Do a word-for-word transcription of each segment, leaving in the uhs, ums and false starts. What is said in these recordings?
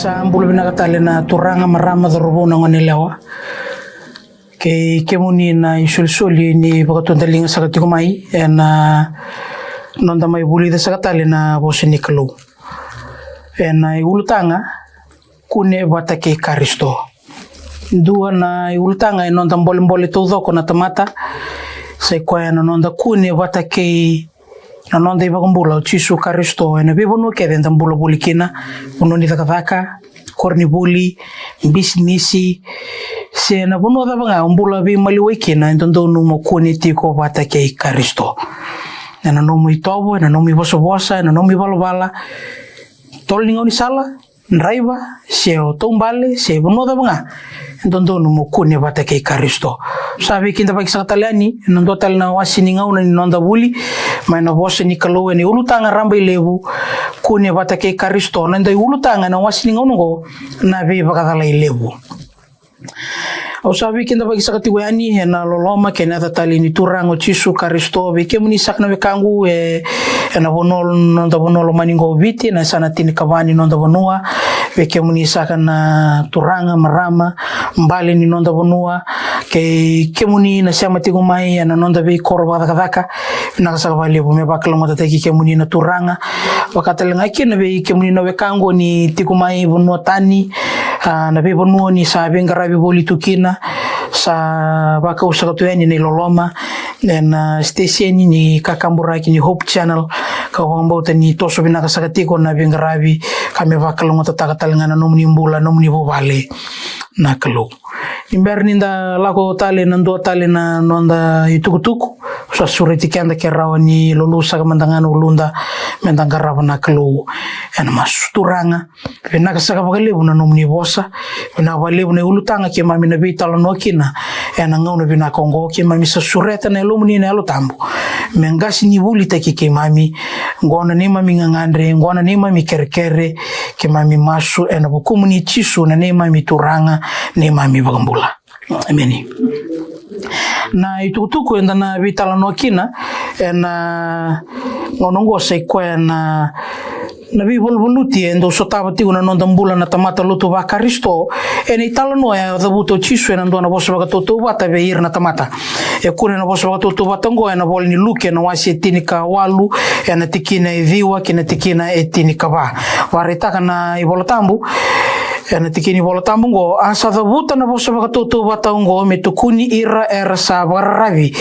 Sa bula vinaka tale na turaga, marama, cauravou, na goneyalewa kei kemuni na isolisoli ni vakatudaliga saka tiko mai ena noda mai vulica saka tale na vosa ni Kalou. Ena iulutaga, kune vata kei Karisito. Dua na iulutaga e noda bolebole taucoko na tamata, sa i koya na noda kune vata kei na noda iVakabula o Jisu Karisito ena veivanua kece eda bula voli kina, vanua ni cakacaka, koronivuli, bisinisi, se na vanua cava ga o bula veimaliwai kina, e dodonu mo kune tiko vata kei Karisito. Ena nomu itovo, ena nomu ivosavosa, ena nomu ivalavala, tolo ni gaunisala, draiva, se o taubale, se vanua cava ga, e dodonu mo kune vata kei Karisito. Sa veikidavaki saka tale yani ena dua tale na wase ni gauna ni noda vuli mai na vosa ni Kalou ena iulutaga rabailevu, kune vata kei Karisito. Na noda iulutaga ena wase ni gauna oqo, na veivakacalai levu. Au sa veikidavaki saka tiko yani ena loloma kei na yaca talei ni Turaga o Jisu Karisito vei kemuni saka na wekaqu e, ena vanua, noda vanua lomani oqo o Viti, na yasana tinikava ni noda vanua, vei kemuni saka na turaga, marama, bale ni noda vanua, kei kemuni na sema tiko mai ena noda veikoro vakacakacaka, vinaka saka vakalevu. Me vakalougatataki kemuni na Turaga, vaka tale ga kina vei kemuni na wekaqu ni tiko mai vanua tani, a, na veivanua ni sa veiqaravi voli tu kina, sa vakau saka tu yani na iloloma ena siteseni ni kakaburaki ni Hope Channel. Kau vakabauta ni toso vinaka saka tiko na veiqaravi, ka me vakalougatataka tale ga na nomuni bula, nomuni vuvale na Kalou. Ni bera ni da lako tale ena dua tale na noda itukutuku, sa sureti keda ke rawa ni lolou saka mada ga na uluda, me da qarava na Kalou ena masu. Turaga, vinaka saka vakalevu na nomuni vosa, vinaka vakalevu na iulutaga keimami na veitalanoa kina ena gauna vinaka oqo. Keimami sa sureta na Yalomuni na Yalo Tabu me qase ni volitaki keimami. Oqo na neimami gagadre, oqo na neimami kerekere, keimami masu ena vukumuni Jisu, na neimami Turaga, neimami iVakabula. Emeni. Na itukutuku eda na veitalanoa kina ena gauna oqo sa i koya na, na veivaluvaluti e dau sotava tiko na noda bula na tamata lotu vaKarisito ena italanoa e a cavuta o Jisu ena dua na vosa vakatautauvata vei ira na tamata. E kune na vosa vakatautauvata oqo ena vola ni Luke na wase e tinikawalu, ena tikina e ciwa kei na tikina e tinikava. Vakaraitaka na iVola Tabu ena tikina ni iVola Tabu oqo: A sa cavuta na vosa vakatautauvata oqo me tukuni ira era sa vakararavi,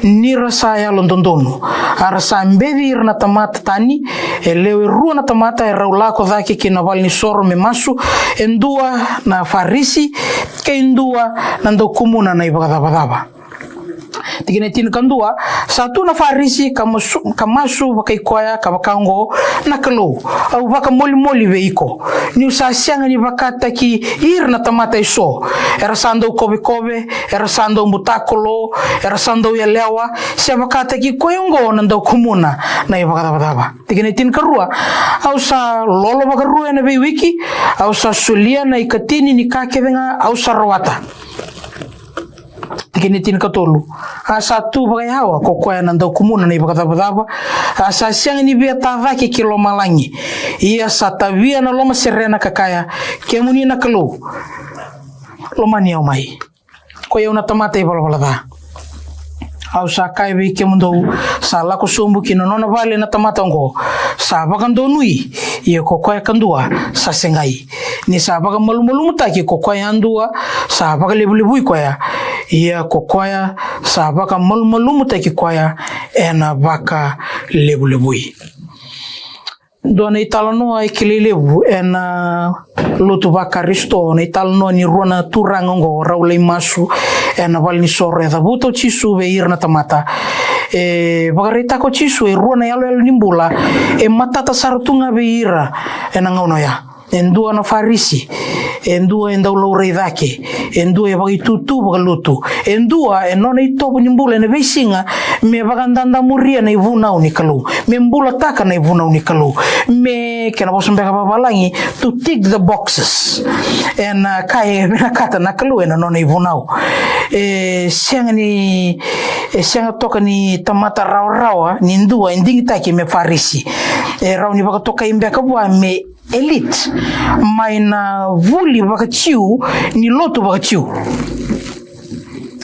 ni ra sa yalododonu. A ra sa beci ira na tamata tani, e lewe rua na tamata, e rau lako cake ki na valenisoro me masu, e dua na Farisi kei dua na daukumuna na ivakacavacava. Tikina e tinikadua: Sa tu na Farisi ka masu, ka masu vakai koya ka vaka oqo: Na Kalou, au vakamolimoli vei iko, niu sa sega ni vakataki ira na tamata eso, era sa dau kovekove, era sa dau butakolo, era sa dau yalewa, se vakataki koya oqo na daukumuna na ivakacavacava. Tikina e tinikarua: Au sa lolo vakarua ena veiwiki, au sa solia na ikatini ni ka kece ga au sa rawata. Tikina e tinikatolu: A sa tu vakayawa ko koya na daukumuna na ivakacavacava, a sa sega ni via ta cake ki lomalagi, ia sa tavia na lomaserena ka kaya: Kemuni na Kalou, lomani au mai, koi au na tamata ivalavala ca. Au sa kaya vei kemudou, sa lako sobu ki na nona vale na tamata oqo sa vakadonui, ia ko koya kadua sa segai. Ni sa vakamalumalumutaki ko koya yadua, sa vakalevulevui koya, ia ko koya sa vakamalumalumutaki koya ena vakalevulevui. Dua na italanoa e kilai levu ena lotu vaKarisito, na italanoa ni rua na turaga oqo rau lai masu ena valenisoro e cavuta o Jisu vei ira na tamata. E vakaraitaka o Jisu e rua na iyaloyalo ni bula e matata sara tu ga vei ira ena gauna oya. E dua na Farisi, e dua e dau laurai cake, e dua e vakaitutu vakalotu, e dua e nona itovo ni bula ena veisiga me vakadadamuria na ivunau ni Kalou, me bulataka na ivunau ni Kalou, me, kena vosa beka vavalagi, to tick the boxes. Ena ka e vinakata na Kalou ena nona ivunau. E sega ni, e sega toka ni tamata rawarawa ni dua e digitaki me Farisi. E rawa ni vakatokai beka vua me elite, mai na vuli vakaJiu, ni lotu vakaJiu.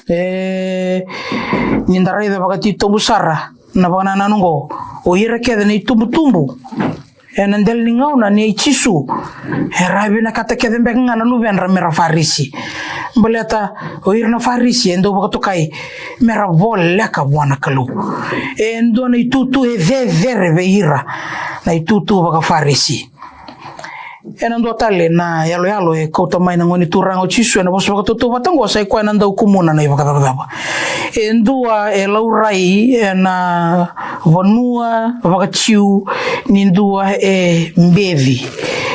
E, ni da raica vakatitobu sara na vakanananu oqo, o ira kece na itubutubu ena dela ni gauna nei Jisu, era a vinakata kece beka ga na luvedra mera Farisi. Baleta o ira na Farisi e dau vakatokai mera voleka vua na Kalou. E dua na itutu e cecere vei ira na itutu vakaFarisi. Ena dua tale na yaloyalo e kauta mai na Gone Turaga o Jisu ena vosa vakatautauvata oqo, sa i koya na dau kumuna na ivakacavacava. E dua e laurai ena vanua vakaJiu ni dua e beci,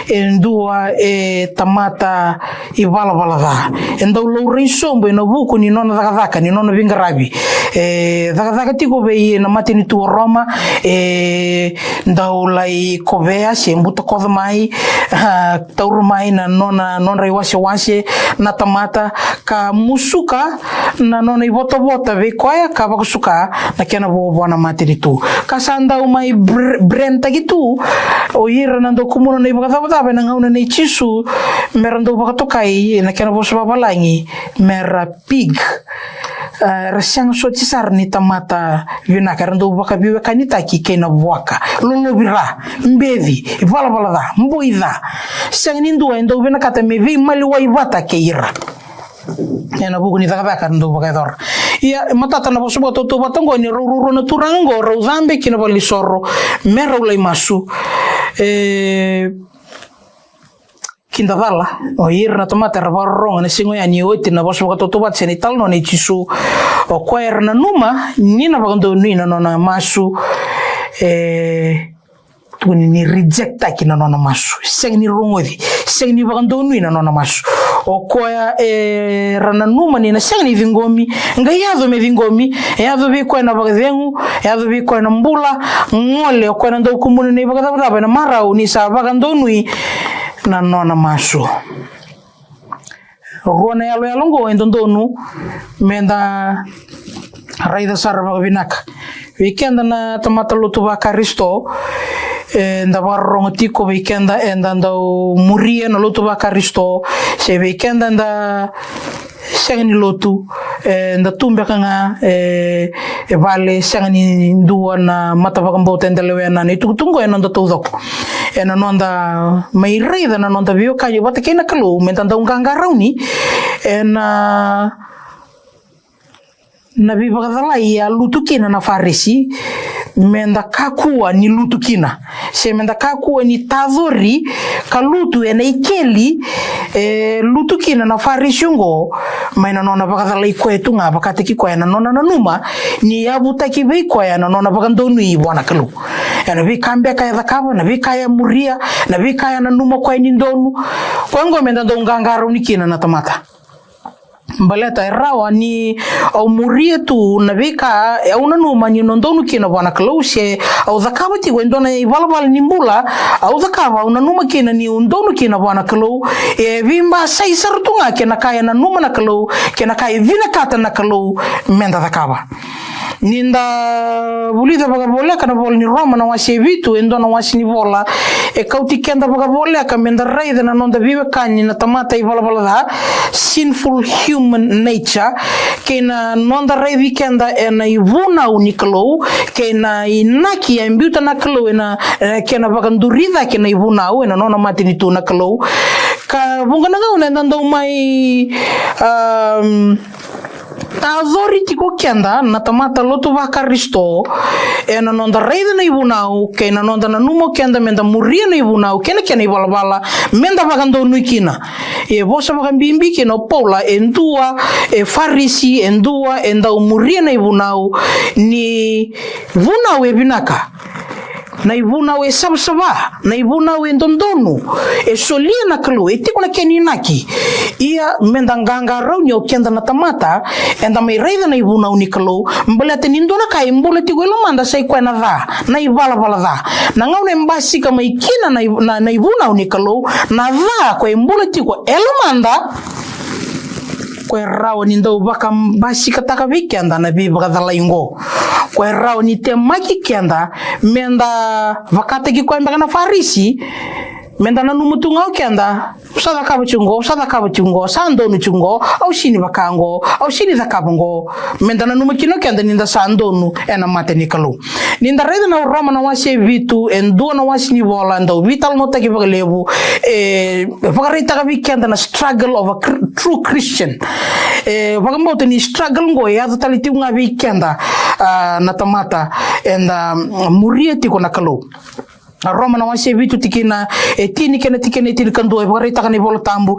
e dua e tamata ivalavala ca. E dau laurai sobu ena vuku ni nona cakacaka, ni nona veiqaravi. E cakacaka tiko vei na matanitu o Roma, e dau lai kovea se butakoca mai, a, taura mai na nona, nodra iwasewase na tamata, ka musuka na nona ivotavota vei koya, ka vakasuka na kena vo vua na matanitu. Ka sa dau mai br-, brand taki tu o ira na dau kumuna na ivakacavacava ena gauna nei Jisu, mera dau vakatokai ena kena vosa vavalagi mera pig. A, era sega soti sara ni tamata vinaka, era dau vakaveiwekanitaki kei na vuaka, lolovira, beci, ivalavala ca, boi ca. Sega ni dua e dau vinakata me veimaliwai vata kei ira ena vuku ni cakacaka era dau vakayacora. Ia, e matata na vosa vakatautauvata oqo ni rau ruarua na turaga oqo rau cabe ki na valenisoro me rau lai masu. E, kidacala o ira na tamata era vakarorogo ena siga oya ni oti na vosa vakatautauvata se na italanoa nei Jisu. O koya era nanuma ni na vakadonui na nona masu, e tukuni ni reject taki na nona masu. Sega ni rogoci, sega ni vakadonui na nona masu. O koya era nanuma ni na sega ni ciqomi, qai yaco me ciqomi. E yaco vei koya na vakacegu, e yaco vei koya na bula, gole o koya na dau kumuna na ivakacavacava ena marau ni sa vakadonui na nona masu. Rua na yaloyalo oqo e dodonu meda raica sara vakavinaka. Vei keda na tamata lotu vaKarisito, eda vakarorogo tiko, vei keda eda dau muria na lotu vaKarisito, se vei keda eda sega ni lotu, eda tu beka ga e, e vale, sega ni dua na mata vakabauta eda lewena. Na itukutuku oqo e noda taucoko, ena noda mai raica na noda veiwekani vata kei na Kalou, meda dau qaqarauni ena, na veivakacalai e a lutu kina na Farisi, meda kakua ni lutu kina, se meda kakua ni tacori ka lutu ena ikeli e lutu kina na Farisi oqo, mai na nona vakacalai koya tu ga vakataki koya na nona nanuma ni yavutaki vei koya na nona vakadonui vua na Kalou. Ena veika beka e cakava, na veika e a muria, na veika e a nanuma koya ni donu. Koya oqo meda dau qaqarauni kina na tamata. Baleta e rawa ni au muria tu na veika e au nanuma ni na donu kina vua na Kalou, se au cakava tiko e dua na ivalavala ni bula au cakava, au nanuma kina niu donu kina vua na Kalou, e veibasai sara tu ga kei na ka e nanuma na Kalou, kei na ka e vinakata na Kalou meda cakava. Ni da vulica vakavoleka na vola ni Roma na wase e vitu, e dua na wase ni vola e kauti keda vakavoleka meda raica na noda veiwekani na tamata ivalavala ca, sinful human nature, kei na noda raici keda ena ivunau ni Kalou, kei na inaki e biuta na Kalou ena, e, kena vakaduri cake na ivunau ena nona matanitu na Kalou. Ka vuqa na gauna eda dau mai, um, tacori tiko keda na tamata lotu vaKarisito ena noda raica na ivunau kei na noda nanuma o keda meda muria na ivunau kei na kena ivalavala meda vakadonui kina. E vosa vakabibi kina o Paula, e dua e Farisi, e dua e dau muria na ivunau, ni vunau e vinaka, na ivunau e savasava, na ivunau e dodonu, e solia na Kalou, e tiko na kena inaki. Ia meda qaqarauni o keda na tamata eda mai raica na ivunau ni Kalou, baleta ni dua na ka e bula tiko e lomada sa i koya na ca, na ivalavala ca. Na gauna e basika mai kina na iv-, na, na ivunau ni Kalou, na ca koya e bula tiko e lomada, koya e rawa ni dau vakabasikataka vei keda na veivakacalai oqo. Koya e rawa ni temaki keda meda vakataki koya beka na Farisi, Meda nanuma tu ga o keda, au sa cakava tiko qo, au sa cakava tiko qo, sa donu tiko qo, au sini vaka qo, au sini cakava qo. Meda nanuma kina o keda ni da sa donu ena mata ni Kalou. Ni da raica na Roma na wase e vitu, e dua na wase ni vola, dau veitalanoataki vakalevu, e vakaraitaka vei keda na struggle of a cr-, true Christian. E vakabauta ni struggle qo e yaco tale tiko ga vei keda, a, na tamata eda, mm, muria tiko na Kalou. Roma na wase e vitu tikina e tini kei na tikina e tinikadua e vakaraitaka na iVola Tabu.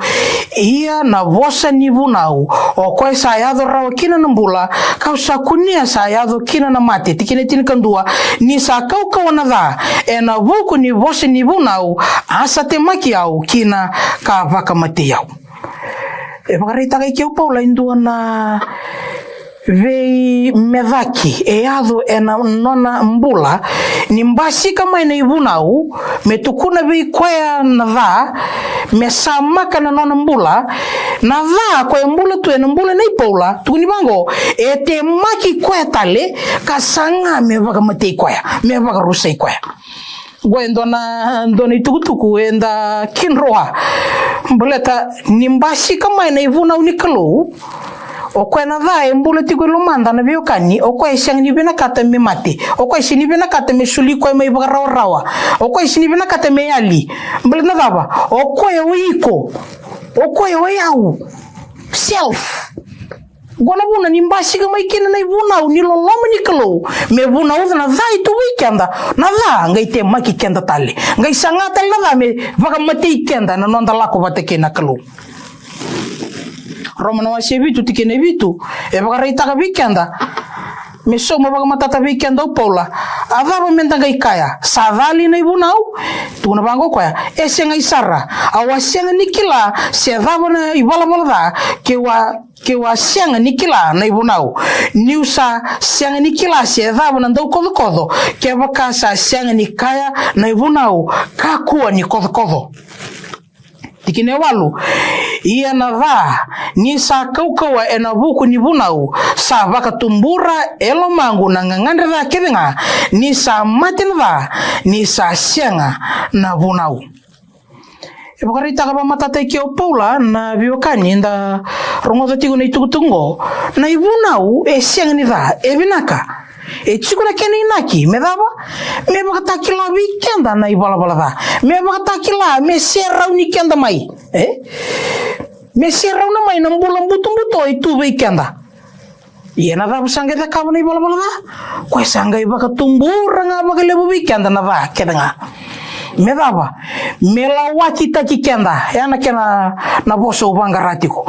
Ia na vosa ni vunau, o koya sa yaco rawa kina na bula, kau sa kunea sa yaco kina na mate. Tikina e tinikadua, ni sa kaukauwa na ca ena vuku ni vosa ni vunau, a sa temaki au kina ka vakamatei au. E vakaraitaka i ke o Paula e dua na veimecaki e yaco ena nona bula, ni basika mai na ivunau me tukuna vei koya na ca, me samaka na nona bula. Na ca koya e bula tu ena bula nei Paula, tukuni vaqo, e temaki koya tale ka saga me vakamatei koya, me vakarusai koya. Qo e dua na, dua na itukutuku eda kidroa. Baleta ni basika mai na ivunau ni Kalou, o koya na ca e bula tiko e lomada na veiwekani, o koya e sega ni vinakata me mate, o koya e sega ni vinakata me soli koya mai vakarawarawa, o koya e sega ni vinakata me yali. Baleta na cava? O koya o iko, o koya o yau, self. Qo na vuna ni basika mai kina na ivunau ni loloma ni Kalou, me vunauca na ca e tu vei keda, na ca qai temaki keda tale, qai saga tale na ca me vakamatei keda na noda lako vata kei na Kalou. Roma na wase e vitu tikina e vitu e vakaraitaka vei keda, me sauma vakamatata vei keda o Paula. A cava meda qai kaya? Sa ca li na ivunau? Tukuna vaqo o koya, e segai sara. Au a sega ni kila se cava na ivalavala ca, keu a Keu a sega ni kila na ivunau. Niu sa sega ni kila se cava na daukocokoco, kevaka sa sega ni kaya na ivunau, kakua ni kocokoco. Tikina e walu. Ia na ca, ni sa kaukauwa ena vuku ni vunau, sa vakatubura e lomaqu na gagadre ca kece ga, ni sa mate na ca, ni sa sega na vunau. E vakaraitaka vakamatata i ke o Paula na veiwekani eda rogoca tiko na itukutuku qo. Na ivunau e sega ni ca, e vinaka. E tiko na kena inaki me cava? Me vakatakila vei keda na ivalavala ca. Me vakatakila, me serauni keda mai. E? Me serauna mai na bula butobuto e tu vei keda. Ia na cava sa qai cakava na ivalavala ca? Koya sa qai vakatubura ga vakalevu vei keda na ca kece ga. Me cava? Me lawakitaki keda. E a na kena na vosa au vaqara tiko.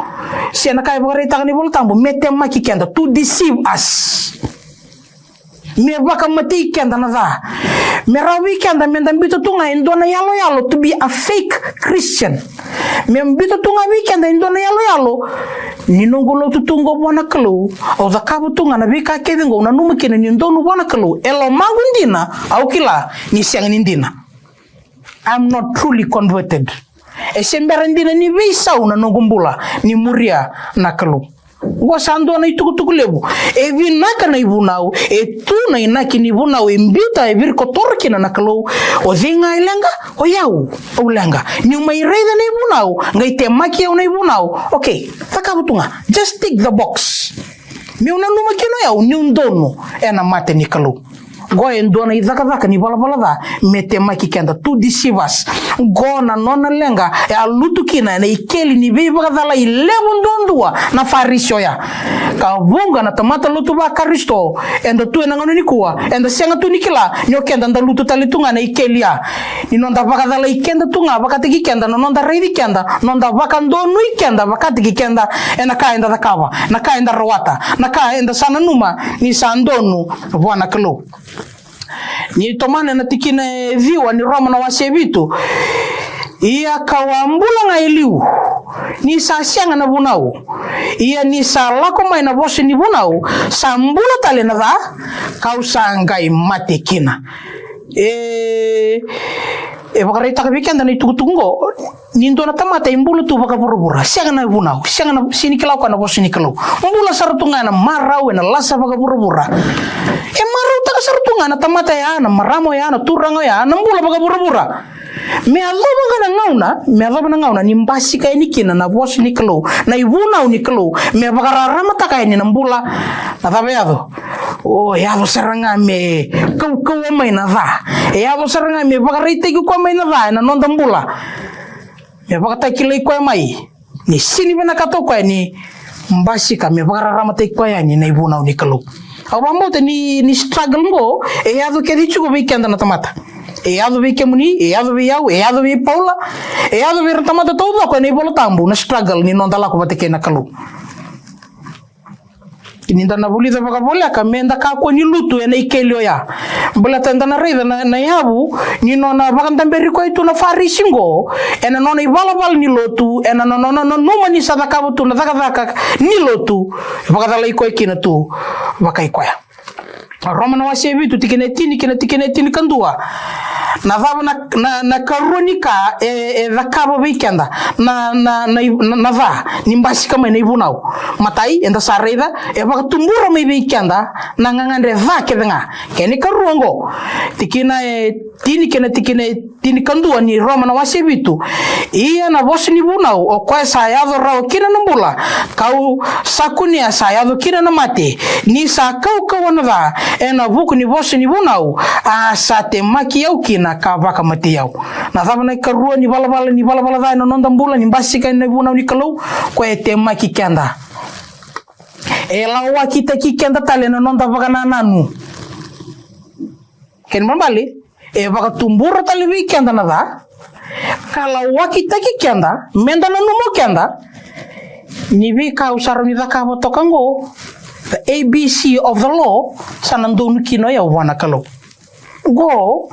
Se na ka e vakaraitaka na iVola Tabu, me temaki keda, to deceive us. Me vakamatei keda na ca. Me rawa vei keda meda biuta tu ga e dua na yaloyalo, to be a fake Christian. Me biuta tu ga vei keda e dua na yaloyalo. Ni noqu lotu tu qo vua na Kalou, au cakava tu ga na veika kece qo, au nanuma kina niu donu vua na Kalou. E lomaqu dina, au kila ni sega ni dina. I'm not truly converted. E se bera dina ni veisau na noqu bula ni muria na Kalou. Qo sa dua na itukutuku levu. E vinaka na ivunau, e tu na inaki ni vunau, e biuta, e virikotora kina na Kalou. O cei ga e leqa? O yau, au leqa. Niu mai raica na ivunau, qai temaki au na ivunau. Okay, cakava tu ga. Just tick the box. Meu nanuma kina o yau niu donu ena mata ni Kalou. Qo e dua na icakacaka ni valavala ca me temaki keda, to deceive us. Qo na nona leqa e a lutu kina ena ikeli ni veivakacalai levu duadua na Farisi oya. Ka vuqa na tamata lotu vaKarisito eda tu ena gauna nikua, eda sega tu ni kila ni o keda da lutu tale tu ga na ikeli ya. Ni noda vakacalai keda tu ga vakataki keda, na noda raici keda, noda vakadonui keda vakataki keda ena ka eda cakava, na ka eda rawata, na ka eda sa nanuma ni sa donu vua na Kalou. Ni tomana na tikina e ciwa ni Roma na wase e vitu. Ia kau a bula ga e liu, ni sa sega na vunau. Ia ni sa lako mai na vosa ni vunau, sa bula tale na ca, kau sa qai mate kina. E, e vakaraitaka vei keda na itukutuku qo. Ni dua na tamata e bula tu vakavuravura, sega na vunau, sega na, sega ni kila o koya na vosa ni Kalou. Bula sara tu ga ena marau, ena lasa vakavuravura. E marautaka sara tu ga na tamata ya, na marama ya, na turaga ya, na bula vakavuravura. Me yacova ga na gauna, me yacova na gauna ni basika yani kina na vosa ni Kalou, na ivunau ni Kalou, me vakararamataka yani na bula. Na cava e yaco? O, e yaco sara ga me kaukauwa mai na ca. E yaco sara ga me vakaraitaki koya mai na ca ena noda bula. Me vakatakilai koya mai ni sega ni vinakata o koya ni basika me vakararamataki koya yani na ivunau ni Kalou. Au vakabauta ni, ni struggle qo e yaco kece tiko vei keda na tamata. E yaco vei kemuni, e yaco vei au, e yaco vei Paula, e yaco vei ira na tamata taucoko ena iVola Tabu na struggle ni noda lako vata kei na Kalou. Ni da na vulica vakavoleka me da kakua ni lutu ena ikeli oya. Baleta eda na raica na, na yavu ni nona vakadaberi koya tu na Farisi qo ena nona ivalavala ni lotu, ena nona, nona nanuma ni sa cakava tu na cakacaka ni lotu, vakacalai koya kina tu vakai koya. Roma na wase e vitu, tikina e tini kei na tikina e tinikadua. Na cava na, na, na karua ni ka e, e cakava vei keda na, na, na, na, na ca ni basika mai na ivunau? Matai, eda sa raica, e vakatubura mai vei keda na gagadre ca kece ga. Kena ikarua oqo, tikina e tini kei na tikina e tinikadua ni Roma na wase e vitu. Ia na vosa ni vunau, o koya sa yaco rawa kina na bula, kau sa kunea sa yaco kina na mate, ni sa kaukauwa na ca ena vuku ni vosa ni vunau, a sa temaki au kina ka vakamatei au. Na cava na ikarua ni valavala, ni valavala ca ena noda bula ni basika ena ivunau ni Kalou? Koya e temaki keda. E lawakitaki keda tale na noda vakanananu. Kena ibalebale, e vakatubura tale vei keda na ca, ka lawakitaki keda me da nanuma o keda ni veika au sa rawa ni cakava toka qo, the A B C of the law, sa na donu kina o yau vua na Kalou. Qo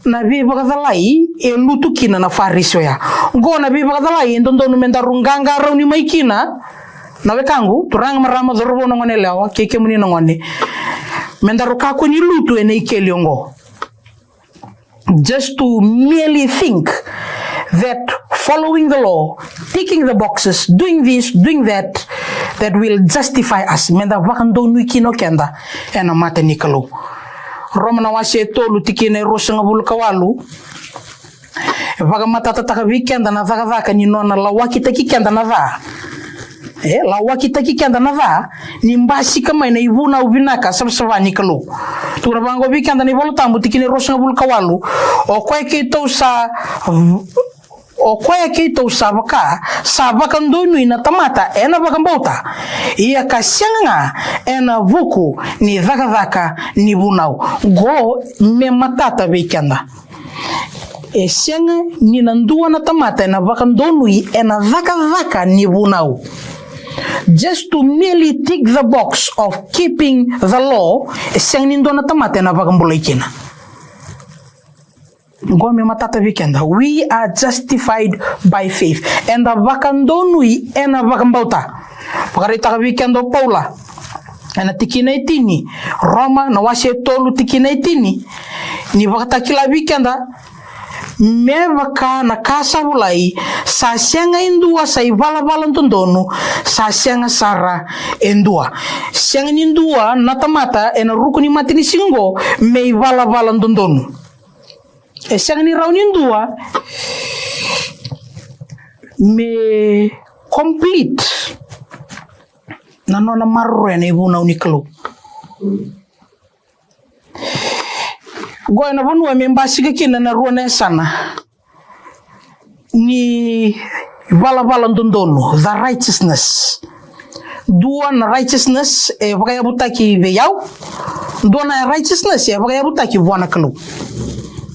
na veivakacalai e lutu kina na Farisi oya. Qo na veivakacalai e dodonu me daru qaqarauni mai kina. Na wekaqu, turaga, marama, cauravou, na gone yalewa, kei kemuni na gone, me daru kakua ni lutu ena ikeli oqo. Just to merely think that following the law, ticking the boxes, doing this, doing that, that will justify us. Me da vakadonui kina o keda ena mata ni Kalou. Roma na wase e tolu, tikina e ruasagavulu ka walu. E vakamatatataka vei keda na cakacaka ni nona lawakitaki keda na ca. E lawakitaki keda na ca ni basika mai na ivunau vinaka savasava ni Kalou. Tukuna vaqo vei keda na iVola Tabu, tikina e ruasagavulu ka walu. O koya keitou sa, o koya keitou sa vaka, sa vakadonui na tamata ena vakabauta, ia ka sega ga ena vuku ni cakacaka ni vunau. Qo me matata vei keda. E sega ni na dua na tamata ena vakadonui ena cakacaka ni vunau. Just to merely tick the box of keeping the law, e sega ni dua na tamata ena vakabulai kina. Qo me matata vei keda. We are justified by faith. Eda vakadonui ena vakabauta. Vakaraitaka vei keda o Paula ena tikina e tini, Roma na wase e tolu tikina e tini, ni vakatakila vei keda, me vaka na ka sa volai, sa sega e dua sa ivalavala dodonu, sa sega sara e dua. Sega ni dua na tamata ena ruku ni matanisiga oqo me ivalavala dodonu. E sega ni rawa ni dua me complete na nona maroroya na ivunau ni Kalou. Qo ena vanua me basika kina na rua na yasana ni valavala dodonu, the righteousness. Dua na righteousness e vakayavutaki vei au, dua na righteousness e vakayavutaki vua na Kalou.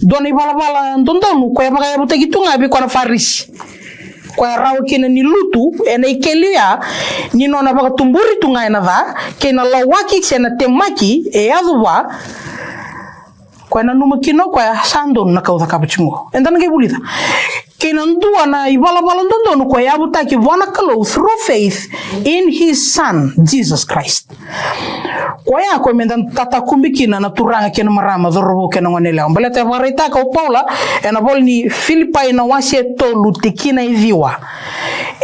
Dua na ivalavala dodonu koya e vakayavutaki tu ga vei koya na Farisi, koya rawa kina ni lutu ena ikeli oya ni nona vakatuburi tu ga ena ca kei na lawaki se na temaki e yaco vua. Koya nanuma kina o koya sa donu na ka au cakava tiko. Eda na qai vulica kei na dua na ivalavala dodonu koya e yavutaki vua na Kalou through faith in his son, Jesus Christ. Koya koya me da tatakubi kina na turaga kei na marama, cauravou kei na gone yalewa. Baleta e vakaraitaka o Paula ena vola ni Filipai na wase e tolu tikina e ciwa.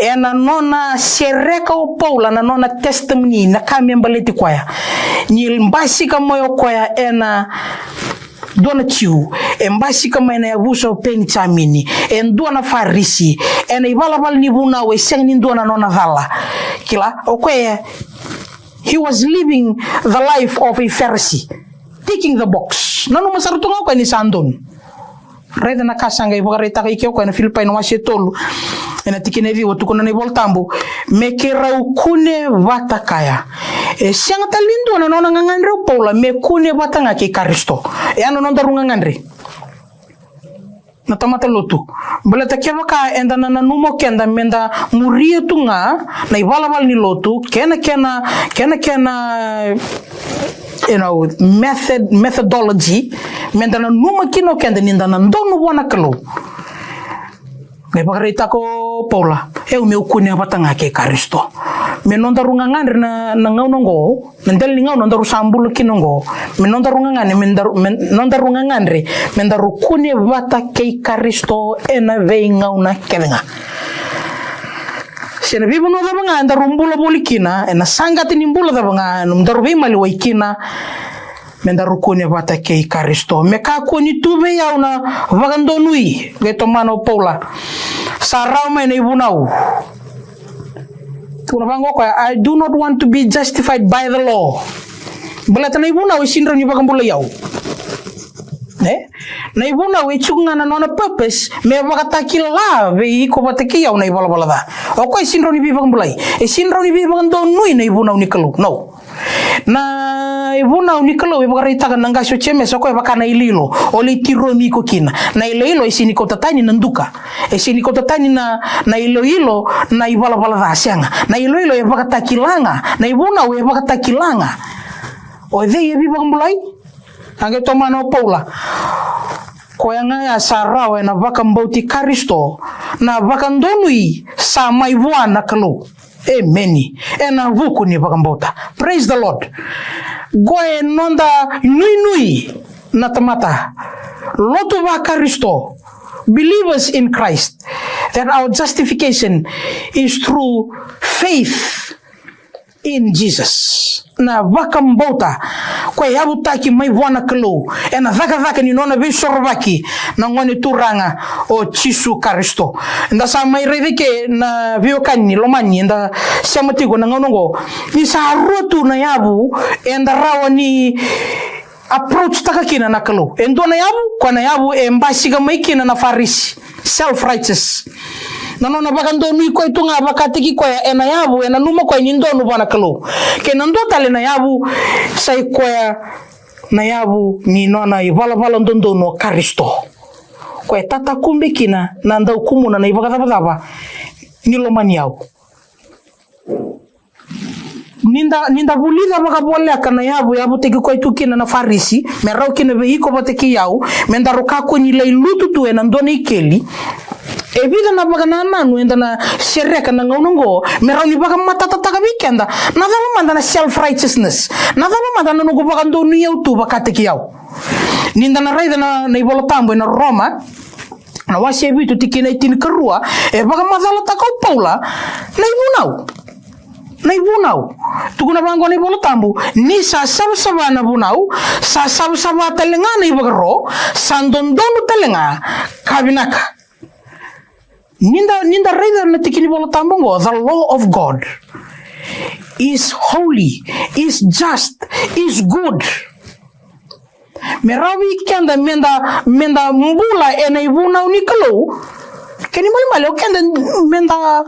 Ena nona sereka o Paula na nona testimony, na ka me baleti koya. Ni basika mai o koya ena dua na Jiu, e basika mai na yavusa o Penijamini, e dua na Farisi, ena ivalavala ni vunau e sega ni dua na nona cala. Kila, o koya, he was living the life of a Pharisee, ticking the box. Nanuma sara tu ga o koya ni sa donu. Raica na ka sa qai vakaraitaka i ke o koya ena Filipai na wase e tolu, ena tikina e ciwa, tukuna na iVola Tabu: Me keirau kune vata kaya. E sega tale ni dua na nona gagadre o Paula me kune vata ga kei Karisito. E a na nodaru gagadre na tamata lotu. Baleta kevaka eda na nanuma o keda meda muria tu ga na ivalavala ni lotu, kei na kena, kei na kena, you know, method, methodology, meda nanuma kina o keda nida na donu vua na Kalou. Me vakaraitaka o Paula, e au meu kune vata ga kei Karisito. Me nodaru gagadre na, na gauna oqo, na dela ni gauna daru sa bula kina oqo, me nodaru gagadre, me daru, me nodaru gagadre, me daru kune vata kei Karisito ena veigauna kece ga. Se na veivanua cava ga daru bula voli kina, ena saqata ni bula cava ga daru veimaliwai kina, me daru kune vata kei Karisito. Me kakua ni tu vei au na vakadonui, qai tomana o Paula. Sa rawa mai na ivunau. Tukuna vaqo o koya, "I do not want to be justified by the law." Baleta na ivunau e sega ni rawa ni vakabulai au. E? Na ivunau e tiko ga na nona purpose, me vakatakila vei iko vata kei au na ivalavala ca. O koya e sega ni rawa ni veivakabulai. E sega ni rawa ni veivakadonui na ivunau ni Kalou. No. Na ivunau ni Kalou e vakaraitaka na qase o Jemesa, o koya e vaka na iloilo, o lai tiromi iko kina. Na iloilo e sega ni kauta tani na duka. E sega ni kauta tani na, na iloilo na ivalavala ca, sega. Na iloilo e vakatakila ga. Na ivunau e vakatakila ga. O cei e veivakabulai? A qai tomana o Paula. Koya ga ya sa rawa ena vakabauti Karisito, na vakadonui sa mai vua na Kalou. Emeni. Ena vuku ni vakabauta. Praise the Lord. Qo e noda nuinui na tamata lotu vaKarisito, believers in Christ, that our justification is through faith in Jesus. Na vakabauta ko e yavutaki mai vua na Kalou ena cakacaka ni nona veisorovaki na Gone Turaga o Jisu Karisito. Eda sa mai raica ke na veiwekani lomani eda sema tiko na gauna oqo, ni sa rua tu na yavu eda rawa ni approach taka kina na Kalou. E dua na yavu, ko na yavu e basika mai kina na Farisi, self-righteous. Na nona vakadonui koya tu ga vakataki koya ena yavu e nanuma koya ni donu vua na Kalou. Kei na dua tale na yavu, sa i koya na yavu ni nona ivalavala dodonu o Karisito. Koya e tatakube kina na daukumuna na ivakacavacava ni lomani au. Ni da, ni da vulica vakavoleka na yavu e yavutaki koya tu kina na Farisi, me rawa kina vei iko vata kei au, me daru kakua ni lai lutu tu ena dua na ikeli. E vica na vakanananu eda na sereka na gauna oqo, me rawa ni vakamatatataka vei keda na cava mada na self-righteousness, na cava mada na noqu vakadonui au tu vakataki au. Ni da na raica na, na iVola Tabu ena Roma, na wase e vitu tikina e tinikarua, e vakamacalataka o Paula na ivunau. Na ivunau. Tukuna vaqo na iVola Tabu, ni sa savasava na vunau, sa savasava tale ga na ivakaro, sa dodonu tale ga ka vinaka. Ni da, ni da raica na tiki ni Vola Tabu oqo, the law of God is holy, is just, is good. Me rawa vei keda meda, meda bula ena ivunau ni Kalou. Kena ibalebale o keda meda,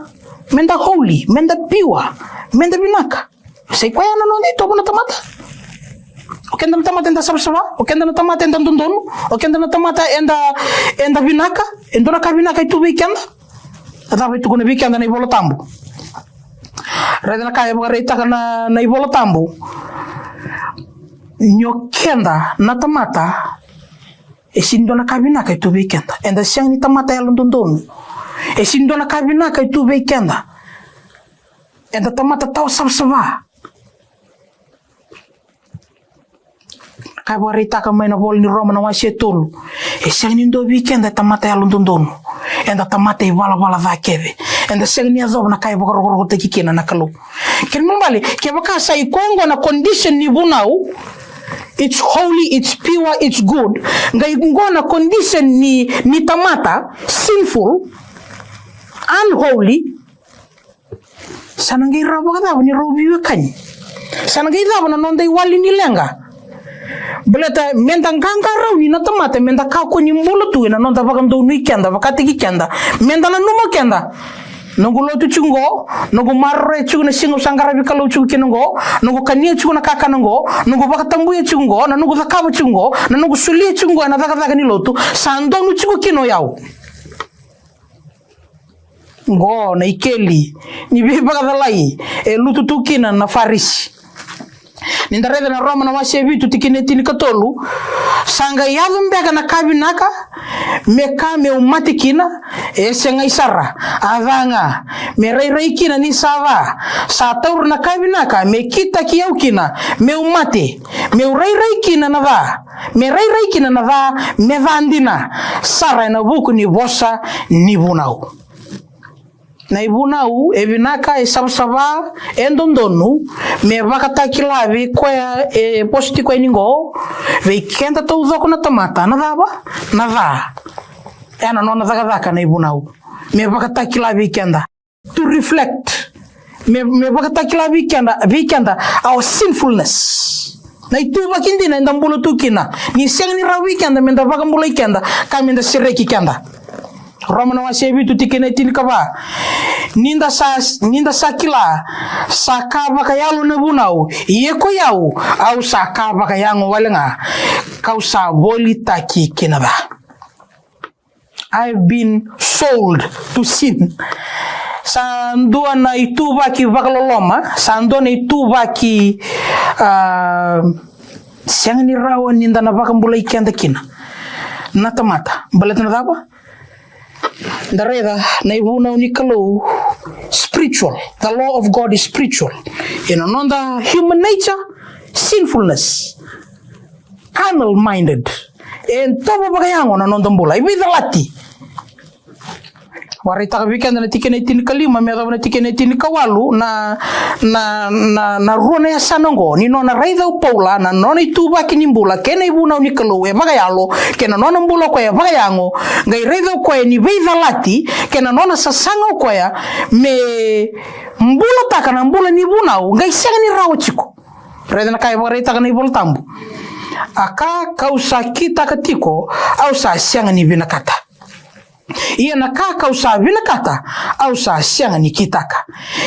meda holy, meda pure, meda vinaka. Sa i koya na noda itovo na tamata. O keda na tamata eda savasava, o keda na tamata eda dodonu, o keda na tamata eda, eda vinaka, e dua na ka vinaka e tu vei keda. A cava e tukuna vei keda na iVola Tabu? Raica na ka e vakaraitaka na, na iVola Tabu. Ni o keda na tamata, e sega ni dua na ka vinaka e tu vei keda. Eda sega ni tamata yalododonu. E sega ni dua na ka vinaka e tu vei keda. Eda tamata tawa savasava. Ka e vakaraitaka mai na ivola ni Roma na wase e tolu. E sega ni dua vei keda e tamata yalododonu. Eda tamata ivalavala ca kece. Eda sega ni yacova na ka e vakarokorokotaki kina na Kalou. Kena ibalebale, kevaka sa i koya oqo na condition ni vunau, It's holy, it's pure, it's good. Qai qo na condition ni, ni tamata sinful, unholy. Sa na qai rawa vakacava ni rau veiwekani? Sa na qai cava na noda iwali ni leqa? Baleta meda qaqarauni na tamata, meda kakua ni bula tu ena noda vakadonui keda, vakataki keda, meda nanuma keda. Noqu lotu tiko qo, noqu maroroya tiko na siga au sa qaravi Kalou tiko kina qo, noqu kania tiko na kakana qo, noqu vakatabuya tiko qo, na noqu cakava tiko qo, na noqu solia tiko qo ena cakacaka ni lotu, sa donu tiko kina o yau. Qo na ikeli ni veivakacalai e lutu tu kina na Farisi. Ni da raica na Roma na wase e vitu tikina e tinikatolu, sa qai yaco beka na ka vinaka me ka meu mate kina? E segai sara, a ca ga, me rairai kina ni sa ca. Sa taura na ka vinaka me kitaki au kina meu mate, meu rairai kina na ca, me rairai kina na ca me ca dina sara ena vuku ni vosa ni vunau. Na ivunau e vinaka, e savasava, e dodonu me vakatakila vei koya e vosa tiko yani qo, vei keda taucoko na tamata, na cava? Na ca. E na nona cakacaka na ivunau me vakatakila vei keda. To reflect. Me, me vakatakila vei keda, vei keda our sinfulness. Na ituvaki dina eda bula tu kina, ni sega ni rawa vei keda meda vakabulai keda ka meda sereki keda. Roma na wase e vitu tikina e tinikava. Ni da sa, ni da sa kila sa ka vakayalo na vunau, ia ko i au, au sa ka vakayago wale ga, kau sa volitaki ki na ca. I've been sold to sin. Sa dua na ituvaki vakaloloma, sa dua na ituvaki, ah, sega ni rawa ni da na vakabulai keda kina na tamata. Baleta na cava? Da raica na ivunau ni Kalou, spiritual. The law of God is spiritual. Ena noda human nature, sinfulness, carnal minded. E tovo vakayago na noda bula, e veicalati. Vakaraitaka vei keda na tikina e tinikalima me yacova na tikina e tinikawalu, na, na, na, na rua na yasana oqo, ni nona raica o Paula na nona ituvaki ni bula kei na ivunau ni Kalou e vakayalo, kei na nona bula o koya e vakayago, qai raica o koya ni veicalati, kei na nona sasaga o koya me bulataka na bula ni vunau, qai sega ni rawa tiko. Raica na ka e vakaraitaka na iVolatabu. A ka kau sa kitaka tiko, au sa sega ni vinakata. Ia na ka kau sa vinakata, au sa sega ni kitaka.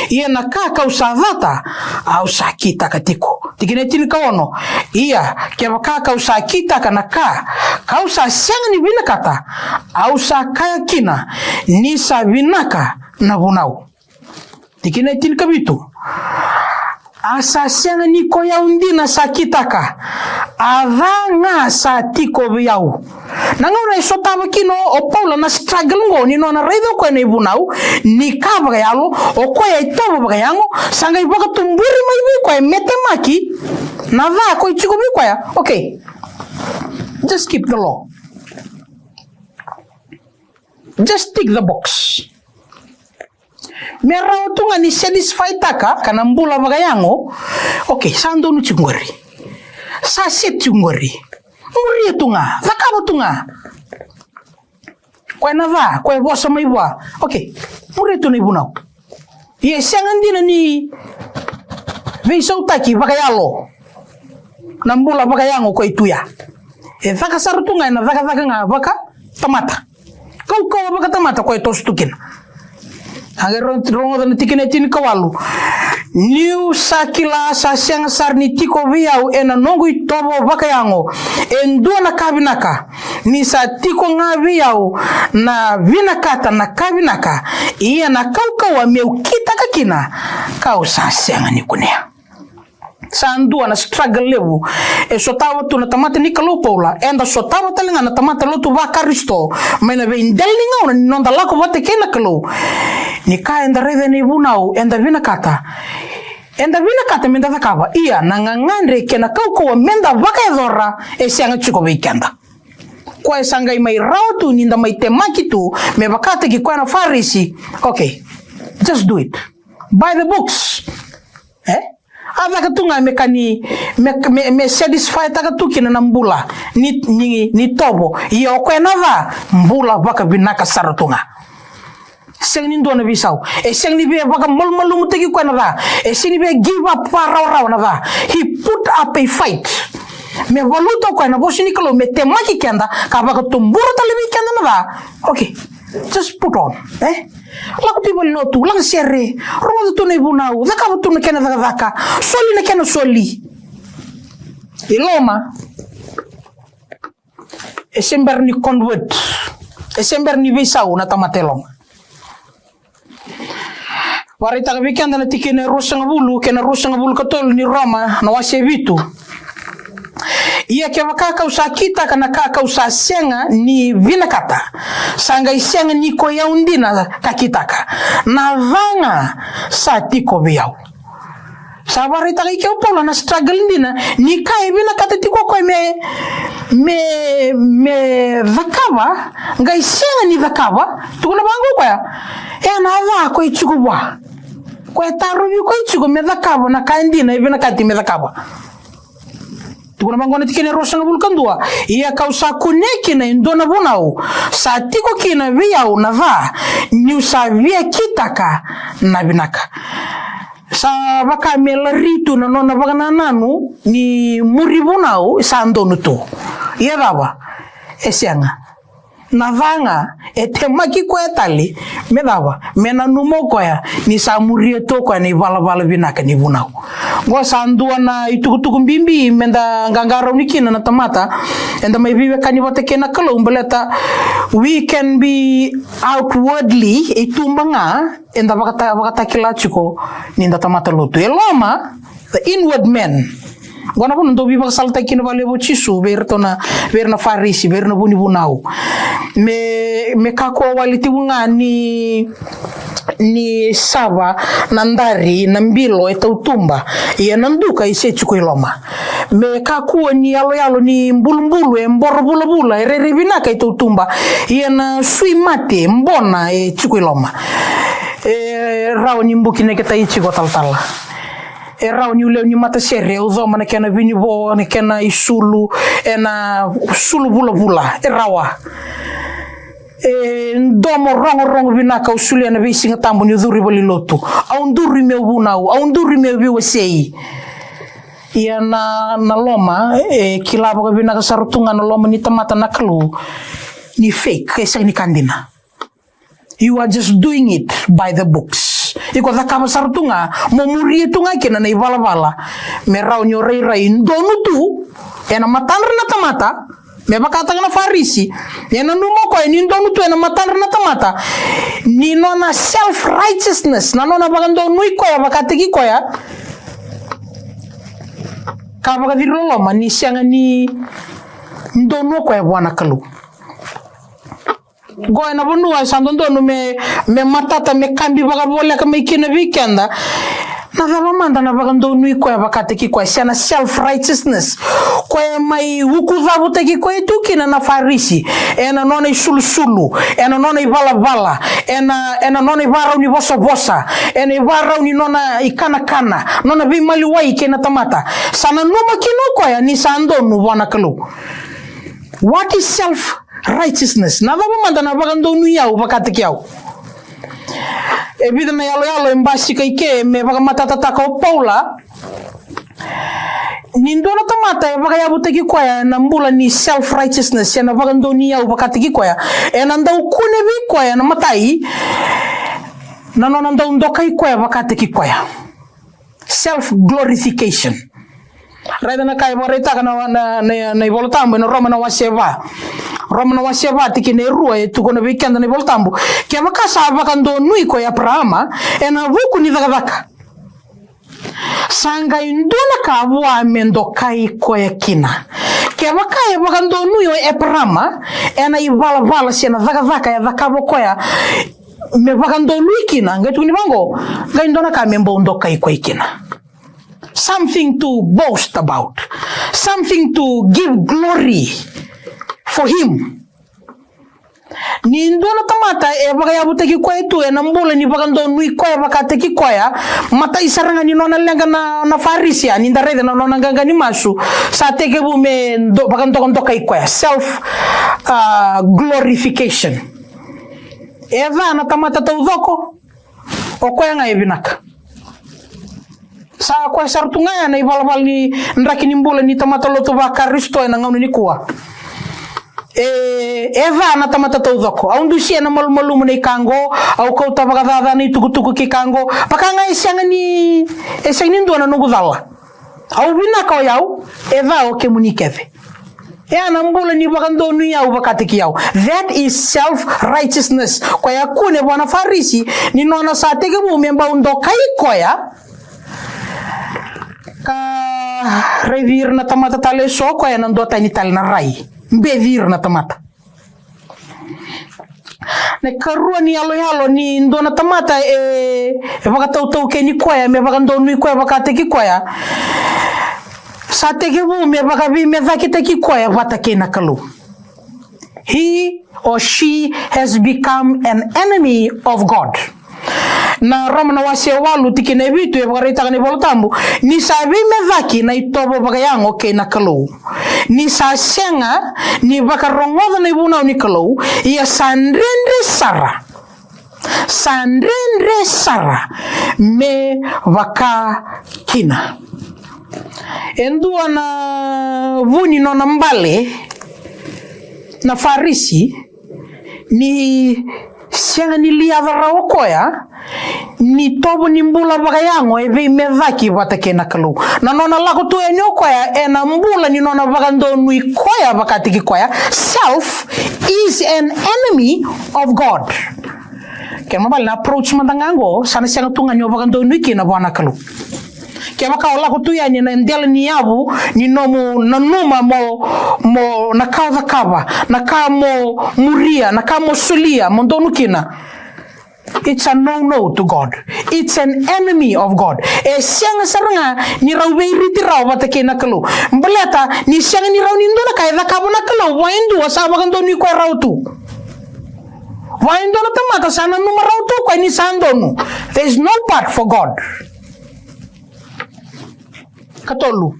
Ia na ka kau sa cata, au sa kitaka tiko. Tikina e tinikaono. Ia kevaka kau sa kitaka na ka kau sa sega ni vinakata, au sa kaya kina ni sa vinaka na vunau. Tikina e tinikavitu. A sa sega ni ko i au dina sa kitaka, a ca ga sa tiko vei au. Na gauna e sotava kina o Paula na struggle oqo, ni nona raica o koya na ivunau ni ka vakayalo, o koya e tovo vakayago, sa qai vakatuburi mai vei koya me temaki na ca ko e tiko vei koya. Okay, just keep the law. Just tick the box. Me rawa tu ga ni satisfy taka ka na bula vakayago. Okay, sa donu tiko qori. Sa set tiko qori. Muria tu ga, cakava tu ga. Koya na ca, koya vosa mai vua. Okay, muria tu na ivunau. Ia e sega dina ni veisautaki vakayalo na bula vakayago ko i tu ya. E caka sara tu ga ena cakacaka ga vakatamata. Kaukauwa vakatamata ko e toso tu kina. A qai ro-, rogoca na tikina e tinikawalu. Niu sa kila sa sega sara ni tiko vei au ena noqu itovo vakayago e dua na ka vinaka, ni sa tiko ga vei au na vinakata na ka vinaka, ia na kaukauwa meu kitaka kina, kau sa sega ni kunea. Sa dua na struggle levu e sotava tu na tamata ni Kalou Paula, eda sotava tale ga na tamata lotu vaKarisito mai na veidela ni gauna ni noda lako vata kei na Kalou. Ni ka eda raica ena ivunau, eda vinakata, eda vinakata meda cakava, ia na gagadre kei na kaukauwa meda vakayacora e sega tiko vei keda. Koya sa qai mai rawa tu ni da mai temaki tu me vakataki koya na Farisi. Okay, just do it by the books. E? A caka tu ga me ka ni, me, me, me satisfy taka tu kina na bula ni, ni, ni tovo. Ia o koya na ca, bula vakavinaka sara tu ga. Sega ni dua na veisau. E sega ni via vakamalumalumutaki koya na ca. E sega ni via give up vakarawarawa na ca. He put up a fight. Me valuta o koya na vosa ni Kalou, me temaki keda, ka vakatubura tale vei keda na ca. Okay. Just put on, e? Lako tu i valenilotu, lagasere, rogoca tu na ivunau, cakava tu na kena cakacaka, soli na kena soli. I loma, e se bera ni convert, e se bera ni veisau na tamata e loma. Vakaraitaka vei keda na tikina e ruasagavulu kei na ruasagavulu ka tolu ni Roma na wase e vitu. Ia kevaka kau sa kitaka na ka kau sa sega ni vinakata, sa qai sega ni ko i au dina ka kitaka, na ca ga sa tiko vei au. Sa vakaraitaka i ke o Paula na struggle dina ni ka e vinakata tiko o koya me, me, me cakava, qai sega ni cakava. Tukuna vaqo o koya, e na ca koya e tiko vua. Koya e tarovi koya e tiko me cakava na ka e dina e vinakati me cakava. Tukuna vaqo na tikina e ruasagavulu ka dua, ia kau sa kunea kina e dua na vunau, sa tiko kina vei au na ca, niu sa via kitaka na vinaka. Sa vaka me lari tu na nona vakanananu ni muri vunau, sa donu tu. Ia cava? E sega. Na ca ga e temaki koya tale, me cava? Me nanuma o koya ni sa muria tu o koya na ivalavala vinaka ni vunau. Qo sa dua na itukutuku bibi me da qaqarauni kina na tamata. Eda mai veiwekani vata kei na Kalou baleta we can be outwardly, e tuba ga, eda vakata-, vakatakila tiko ni da tamata lotu. E loma, the inward man. Qo na vanua dau veivakasalataki kina vakalevu o Jisu vei iratou na, vei ira na Farisi, vei ira na vunivunau. Me, me kakua wale tiko ga ni, ni sava na dari, na bilo e tautuba, ia na duka e se tiko i loma. Me kakua ni yaloyalo ni bulubulu e boro vulavula, e rairai vinaka e tautuba, ia na sui mate bona e tiko i loma. E rawa ni buki neketai tiko talatala. E rawa ni lewe ni matasere e ucoma na kena vinivo, na kena isulu, ena sulu vulavula. E rawa. E domo rogorogo vinaka au solia na veisiga tabu niu curu i valenilotu. Au duri meu vunau, au duri meu veiwasei. Ia na, na loma, e kila vakavinaka sara tu ga na loma ni tamata na Kalou ni fake, e sega ni ka dina. You are just doing it by the books. Iko cakava sara tu ga, mo muria tu ga kina na ivalavala. Me rawa ni o rairai donu tu ena matadra na tamata, me vakataka na Farisi, e nanuma o koya ni donu tu ena matadra na tamata ni nona self-righteousness, na nona vakadonui koya vakataki koya, ka vakaciriloloma ni sega ni donu o koya vua na Kalou. Qo ena vanua e sa dodonu me, me matata, me kabi vakavoleka mai kina vei keda. Na cava mada na vakadonui koya vakataki koya, se na self-righteousness? Koya e mai ukucavutaki koya tu kina na Farisi ena nona isulusulu, ena nona ivalavala, ena, ena nona ivarau ni vosavosa, ena ivarau ni nona ikanakana, nona veimaliwai kei na tamata. Sa nanuma kina o koya ni sa donu vua na Kalou. What is self-righteousness? Na cava mada na vakadonui au vakataki au? E vica na yaloyalo e basika i ke me vakamatatataka o Paula ni dua na tamata e vakayavutaki koya na bula ni self-righteousness, ena vakadonui au vakataki koya, ena dau kune vei koya na matai na nona dau dokai koya vakataki koya. Self-glorification. Raica na ka e vakaraitaka na, na, na, na iVola Tabu ena Roma na wase va. Roma na wase va, tikina e rua, e tukuna vei keda na iVola Tabu, kevaka sa vakadonui ko Eparaama ena vuku ni cakacaka, sa qai dua na ka vua me dokai koya kina. Kevaka e vakadonui o Eparaama ena ivalavala se na cakacaka e cakava o koya, me vakadonui kina, qai tukuni vaqo, qai dua na ka me bau dokai koya kina. Something to boast about. Something to give glory for him. Ni dua na tamata e vakayavutaki koya tu ena bula ni vakadonui koya vakataki koya, matai sara ga ni nona leqa na, na Farisi, a, ni da raica na nona qaqa ni masu, sa tekivu me do-, vakadokadokai koya, self, a, glorification. E ca na tamata taucoko, o koya ga e vinaka. Sa koya sara tu ga ya na ivalavala ni draki ni bula ni tamata lotu vaKarisito ena gauna nikua. E, e ca na tamata taucoko. Au dusia na malumalumu nei ka qo, au kauta vakacaca na itukutuku ki ka qo. Vaka ga e sega ni, e sega ni dua na noqu cala. Au vinaka o yau, e ca o kemuni kece. E a na bula ni vakadonui au vakataki au. That is self-righteousness. Koya kune vua na Farisi, ni nona sa tekivu me bau dokai koya. Ka raici ira na tamata tale eso, koya na dua tani tale na rai. Beci ira na tamata. Na karua ni yaloyalo ni dua na tamata e, e vakatautaukeni koya, me vakadonui koya vakataki koya. Sa tekivu me vakaveimecakitaki koya vata kei na Kalou. He or she has become an enemy of God. Na Roma na wase walu tikina e vitu e vakaraitaka na iVola Tabu, ni sa veimecaki na itovo vakayago kei na Kalou. Ni sa sega ni vakarogoca na ivunau ni Kalou, ia sa dredre sara. Sa dredre sara me vaka kina. E dua na vu ni nona bale na Farisi, ni sega ni liaca rawa o koya ni tovo ni bula vakayago e veimecaki vata kei na Kalou. Na nona lako tu yani o koya ena bula ni nona vakadonui koya vakataki koya, self is an enemy of God. Kena ibalebale na approach mada ga qo, sa na sega tu ga ni o vakadonui kina vua na Kalou. Kevaka o lako tu yani ena dela ni yavu ni nomu nanuma mo, mo na ka o cakava, na ka mo muria, na ka mo solia, mo donu kina. It's a no-no to God. It's an enemy of God. E sega sara ga ni rau veiriti rawa vata kei na Kalou. Baleta ni sega ni rawa ni dua na ka e cakava na Kalou, vua e dua sa vakadonui koya rawa tu. Vua e dua na tamata sa nanuma rawa tu o koya ni sa donu. There is no part for God. Katolu.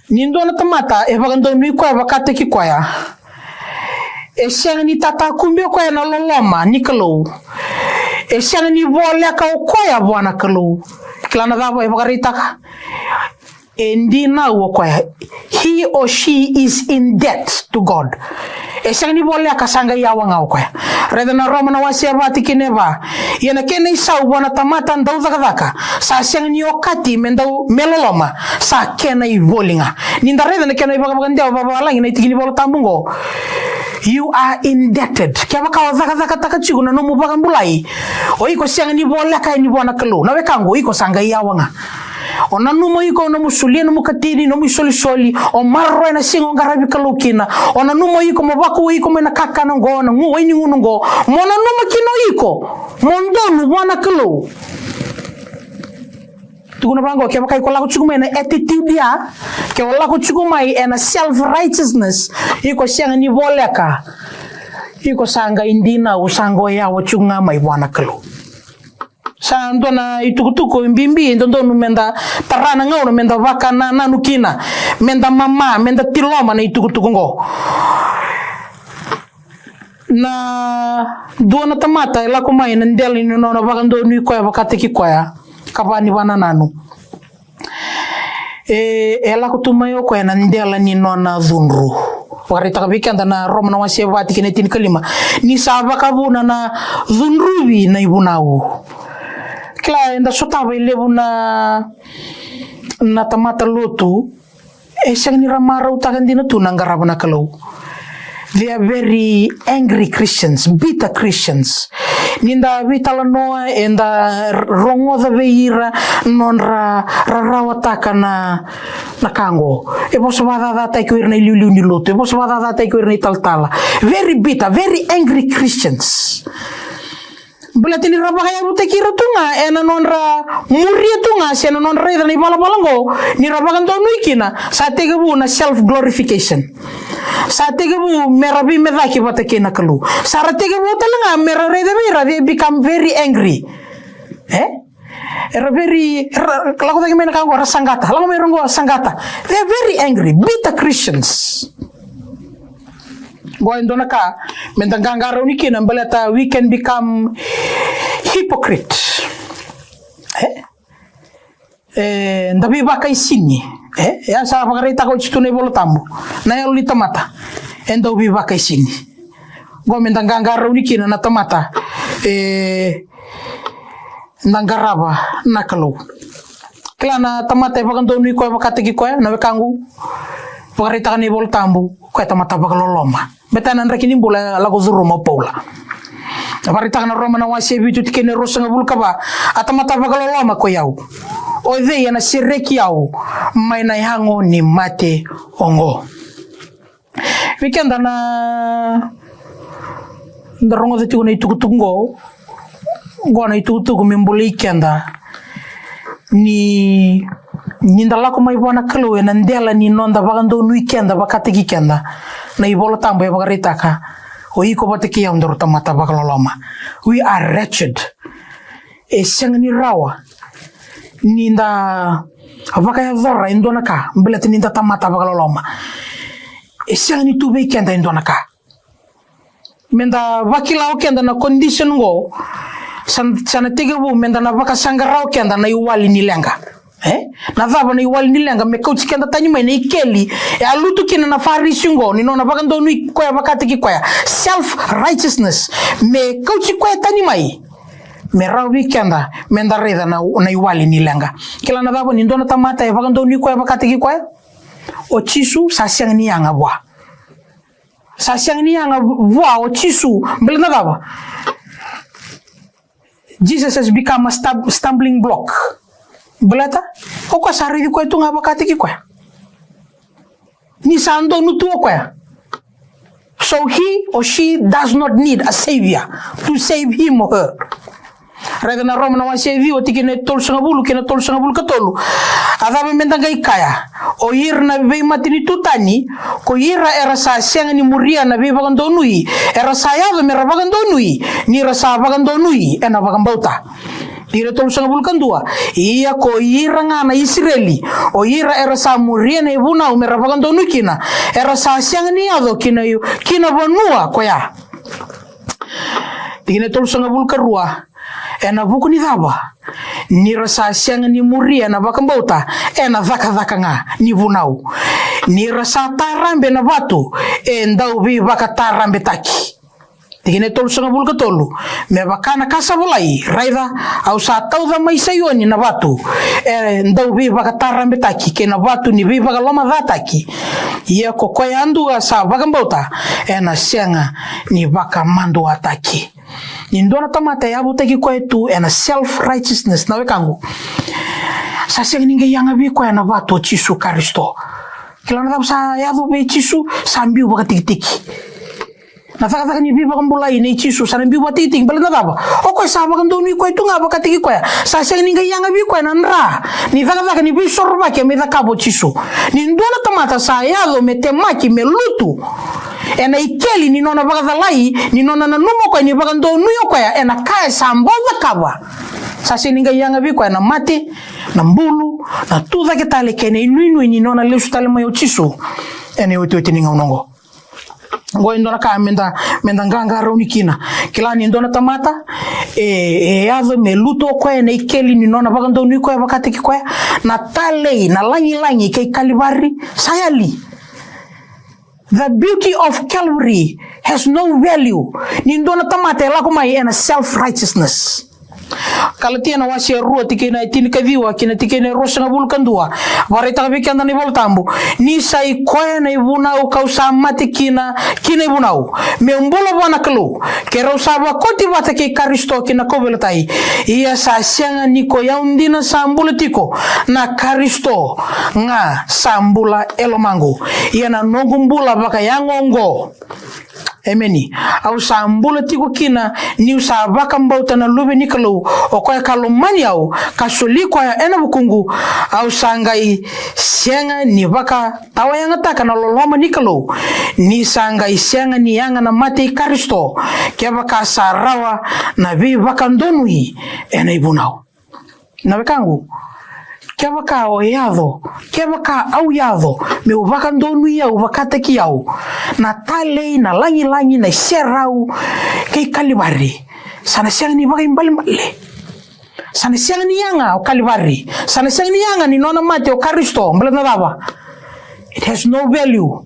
Ni dua na tamata e vakadonui koya vakataki koya, e sega ni tatakube o koya na loloma ni Kalou. E sega ni voleka o koya vua na Kalou. Kila na cava e vakaraitaka? E dinau o koya. He or she is in debt to God. E sega ni voleka, sa qai yawa ga o koya. Raica na Roma na wase va tikina e va. Ia na kena isau vua na tamata daucakacaka, sa sega ni okati me dau, me loloma, sa kena ivoli ga. Ni da raica na kena ivakavakadewa vakavalagi na itiki ni Vola Tabu qo. You are indebted. Kevaka o cakacakataka tiko na nomu vakabulai, o iko sega ni voleka yani vua na Kalou. Na wekaqu, o iko sa qai yawa ga. O nanuma o iko o nomu solia nomu katini, nomu isolisoli, o maroroya na siga o qaravi Kalou kina. O nanuma o iko mo vakuwai iko mai na kakana oqo, na gu, wai ni gunu oqo. Mo nanuma kina o iko mo donu vua na Kalou. Tukuna vaqo, kevaka iko lako tiko mai na attitude ya, ke o lako tiko mai ena self-righteousness, iko sega ni voleka, iko sa qai dinau, sa qai yawa tiko ga mai vua na Kalou. Sa dua na itukutuku bibi e dodonu meda tara na gauna meda vakanananu kina, meda mama, meda tiloma na itukutuku oqo. Na dua na tamata e lako mai na dela ni nona vakadonui koya vakataki koya, ka va ni vanananu. E, e lako tu mai o koya na dela ni nona cudru. Vakaraitaka vei keda na Roma na wase va tikina e tinikalima, ni sa vakavuna na cudruvi na ivunau. Kila, eda sotava e levu na, na tamata lotu, e sega ni ra marautaka dina tu na qarava na Kalou. They are very angry Christians, bitter Christians. Ni da veitalanoa, eda rogoca vei ira nodra rarawataka na, na ka oqo. E vosa vakacacataki o ira na iliuliu ni lotu, e vosa vakacacataki o ira na italatala. Very bitter, very angry Christians. Baleta ni ra vakayavutaki ira tu ga ena nodra muria tu ga se na nodra raica na ivalavala oqo, ni ra vakadonui kina, sa tekivu na self glorification. Sa tekivu me ra veimecaki vata kei na Kalou. Sa ra tekivu tale ga me ra raica vei ira, they become very angry. E? Era very, era lako cake mai na ka oqo, ra saqata. Lako mai ra oqo, saqata. They're very angry, bitter Christians. Oqo e dua na ka me da qaqarauni kina, baleta we can become hypocrite. E? E, da veivakaisini. E, e a sa vakaraitaka oti tu na iVola Tabu na yalo ni tamata e dau veivakaisini. Oqo me da qaqarauni kina na tamata e da qarava na Kalou. Kila na tamata e vakadonui koya vakataki koya, na wekaqu, vakaraitaka na iVola Tabu, koya tamata vakaloloma. Beta na draki ni bula e lako curuma o Paula. Vakaraitaka na Roma na wase e vitu tikina e ruasagavulu ka va, a tamata vakaloloma ko i au. O cei ena sereki au mai na yago ni mate oqo? Vei keda na da rogoca tiko na itukutuku oqo, oqo na itukutuku me bulai keda ni, ni da lako mai vua na Kalou ena dela ni noda vakadonui keda vakataki keda. Na iVola Tabu e vakaraitaka, o iko vata kei au daru tamata vakaloloma. We are wretched. E sega ni rawa ni da vakayacora e dua na ka baleta ni da tamata vakaloloma. E sega ni tu vei keda e dua na ka. Me da vakila o keda na condition oqo, sa, sa na tekivu me da na vakasaqara o keda na iwali ni leqa. E? Na cava na iwali ni leqa? Me kauti keda tani mai na ikeli e a lutu kina na Farisi oqo ni nona vakadonui koya vakataki koya. Self righteousness. Me kauti koya tani mai. Me rawa vei keda me da raica na, na iwali ni leqa. Kila na cava? Ni dua na tamata e vakadonui koya vakataki koya, o Jisu sa sega ni yaga vua. Sa sega ni yaga vua o Jisu. Baleta na cava? Jesus has become a stab-, stumbling block. Baleta o koya sa raici koya tu ga vakataki koya ni sa donu tu o koya. So he or she does not need a savior to save him or her. Raica na Roma na wase e ciwa tikina e tolusagavulu kei na tolusagavulu ka tolu. A cava me da qai kaya? O ira na veimatanitu tani, ko ira era sa sega ni muria na veivakadonui era sa yaco me ra vakadonui, ni ra sa vakadonui ena vakabauta. Tikina e tolusagavulu ka dua. Ia ko ira ga na Isireli, o ira era sa muria na ivunau me ra vakadonui kina, era sa sega ni yaco ki na, ki na vanua koya. Tikina e tolusagavulu ka rua. Ena vuku ni cava? Ni ra sa sega ni muria na vakabauta ena cakacaka ga ni vunau. Ni ra sa tarabe na vatu e dau veivakatarabetaki. Tikina e tolusagavulu ka tolu. Me vaka na ka sa volai, raica, au sa tauca mai Saioni na vatu e dau veivakatarabetaki kei na vatu ni veivakalomacataki. Ia ko koya yadua sa vakabauta ena sega ni vakamaduataki. Ni dua na tamata e yavutaki koya tu ena self righteousness, na wekaqu, sa sega ni qai yaga vei koya na vatu o Jisu Karisito. Kila na cava sa yaco vei Jisu? Sa biu vakatikitiki. Na cakacaka ni veivakabulai nei Jisu sa na biu vakatikitiki. Baleta na cava? O koya sa vakadonui koya tu ga vakataki koya. Sa sega ni qai yaga vei koya na dra ni cakacaka ni veisorovaki e mai cakava o Jisu. Ni dua na tamata sa yaco me temaki, me lutu ena ikeli ni nona vakacalai, ni nona nanuma o koya ni vakadonui o koya ena ka e sa bau cakava. Sa sega ni qai yaga vei koya na mate, na bulu, na tucake tale kei na inuinui ni nona lesu tale mai o Jisu ena iotioti ni gauna oqo. Oqo e dua na ka me da, me da qaqarauni kina. Kila ni dua na tamata e, e yaco me lutu o koya ena ikeli ni nona vakadonui koya vakataki koya. Na talei, na lagilagi kei Kalivari sa yali. The beauty of Calvary has no value ni dua na tamata e lako mai ena self righteousness. Kalatia na wase e rua tikina e tinikaciwa kei na tikina e ruasagavulu ka dua. Vakaraitaka vei keda na iVola Tabu, ni sa i koya na ivunau kau sa mate kina ki na ivunau, meu bula vua na Kalou, keirau sa vakoti vata kei Karisito ki na kauveilatai. Ia sa sega ni ko i au dina sa bula tiko, na Karisito ga sa bula e lomaqu. Ia na noqu bula vakayago oqo Emeni. Au sa bula tiko kina niu sa vakabauta na Luve ni Kalou, o koya ka lomani au, ka soli koya ena vukuqu. Au sa qai sega ni vakatawayagataka na loloma ni Kalou, ni sa qai sega ni yaga na mate i Karisito, kevaka sa rawa na veivakadonui ena ivunau. Na wekaqu, kevaka o yaco, kevaka au yaco meu vakadonui au vakataki au na talei, na lagilagi, na iserau kei Kalivari, sa na sega ni vakaibalebale. Sa na sega ni yaga o Kalivari. Sa na sega ni yaga ni nona mate o Karisito. Baleta na cava? It has no value.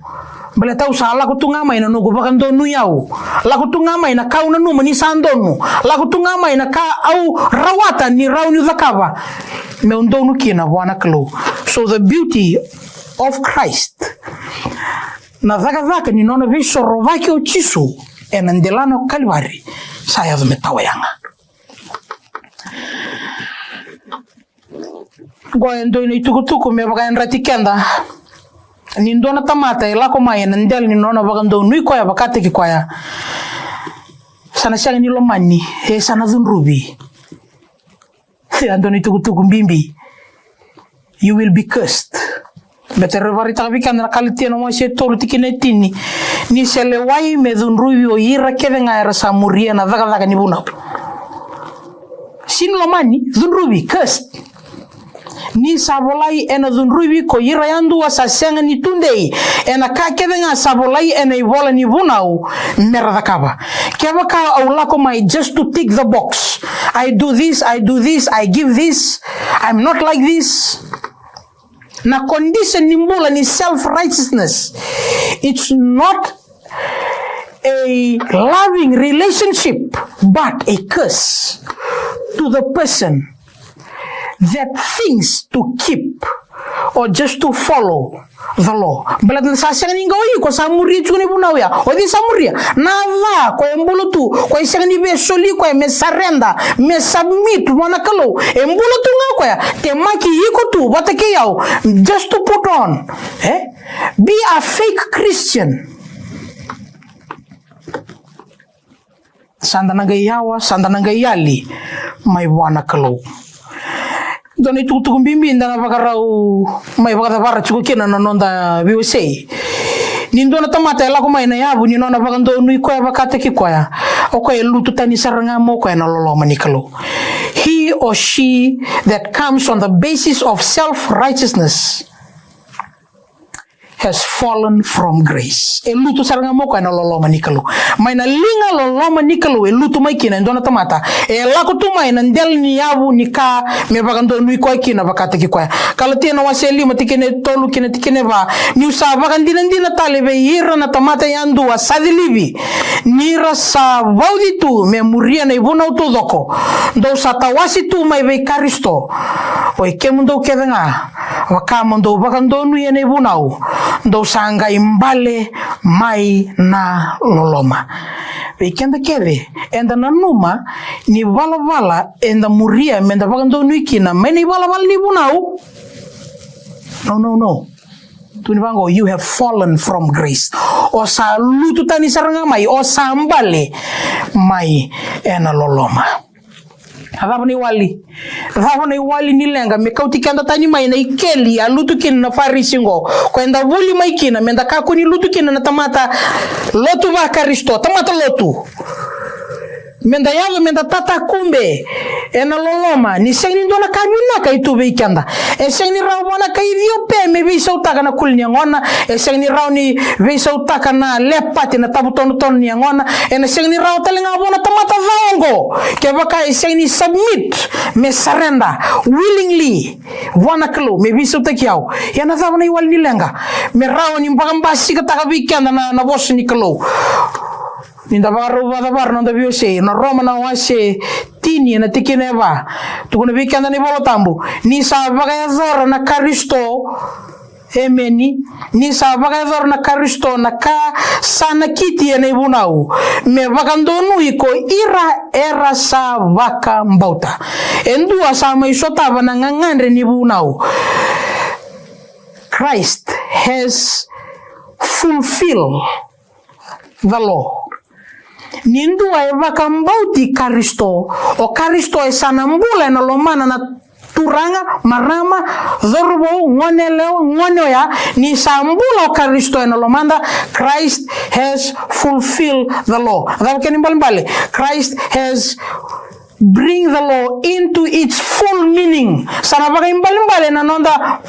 Baleta au sa lako tu ga mai na noqu vakadonui au. Lako tu ga mai na ka au nanuma ni sa donu. Lako tu ga mai na ka au rawata ni rawa niu cakava meu donu kina vua na Kalou. So the beauty of Christ, na cakacaka ni nona veisorovaki o Jisu ena delana o Kalivari, sa yaco me tawa yaga. Qo e dua na itukutuku me vakayadrati keda. Ni dua na tamata e lako mai ena dela ni nona vakadonui koya vakataki koya, sa na sega ni lomani, e sa na cudruvi. E dua na itukutuku bibi. You will be cursed. Baleta e vakaraitaka vei keda na Kalatia na wase e tolu tikina e tini: Ni se lewai me cudruvi o ira kece ga era sa muria na cakacaka ni vunau. Sega ni lomani, cudruvi, cursed. Ni sa volai ena cudruvi ko ira yadua sa sega ni tudei ena ka kece ga sa volai ena ivola ni vunau me ra cakava. Kevaka au lako mai just to tick the box, I do this, I do this, I give this, I'm not like this. Na condition ni bula ni self-righteousness, it's not a loving relationship, but a curse to the person that thinks to keep or just to follow the law. Baleta na sa sega ni qai o iko sa muria tiko na ivunau ya. O cei sa muria? Na ca, koya e bula tu, koya e sega ni veisoli koya me surrender, me submit vua na Kalou. E bula tu ga koya, temaki iko tu vata kei au, just to put on, eh? Be a fake Christian. Sa da na qai yawa, sa da na qai yali mai vua na Kalou. Dua na itukutuku bibi da na vakarau mai vakacavara tiko kina na noda veiwasei. Ni dua na tamata e lako mai na yavu ni nona vakadonui koya vakataki koya, o koya e lutu tani sara ga mai o koya na loloma ni Kalou. He or she that comes on the basis of self-righteousness has fallen from grace. E lutu sara ga mai o koya na loloma ni Kalou. Mai na liga loloma ni Kalou e lutu mai kina e dua na tamata e lako tu mai na dela ni yavu ni ka me vakadonui koya kina vakataki koya. Kalatia na wase e lima tikina e tolu kina tikina e va: Niu sa vakadinadina tale vei ira na tamata yadua sa cilivi, ni ra sa vauci tu me muria na ivunau taucoko, dou sa tawase tu mai vei Karisito. Oi kemudou kece ga, vaka mo dou vakadonuya na ivunau, dou sa qai bale mai na loloma. Vei keda kece, eda nanuma ni valavala eda muria meda vakadonui kina mai na ivalavala ni vunau. No, no, no. Tukuni vaqo, you have fallen from grace. O sa lutu tani sara ga mai, o sa bale mai ena loloma. A cava na iwali? Cava na iwali ni leqa me kauti keda tani mai na ikeli a lutu kina na Farisi qo, ko eda vuli mai kina meda kakua ni lutu kina na tamata lotu vaKarisito, tamata lotu? Meda yaco meda tatakube ena loloma, ni sega ni dua na ka vinaka e tu vei keda. E sega ni rawa vua na kai Iciope me veisautaka na kuli ni yagona. E sega ni rawa ni veisautaka na lepati, na tavutonotono ni yagona. Ena sega ni rawa tale ga vua na tamata ca oqo, kevaka e sega ni submit, me surrender willingly vua na Kalou, me veisautaki au. Ia na cava na iwali ni leqa me rawa ni vakabasikataka vei keda na, na vosa ni Kalou? Ni da vakarau vakacavara na noda veiwasei, na Roma na wase tini ena tikina e va, tukuna vei keda na iVola Tabu: Ni sa vakayacora na Karisito, emeni, ni sa vakayacora na Karisito na ka sa nakiti ena ivunau, me vakadonui ko ira era sa vakabauta. E dua sa mai sotava na gagadre ni vunau. Christ has fulfilled the law. Ni dua e vakabauti Karisito, o Karisito e sa na bula ena lomana na turaga, marama, cauravou, gone yalewa, gone oya. Ni sa bula o Karisito ena lomada, Christ has fulfilled the law. Cava kena ibalebale? Christ has bring the law into its full meaning. Sa na vakaibalebale na noda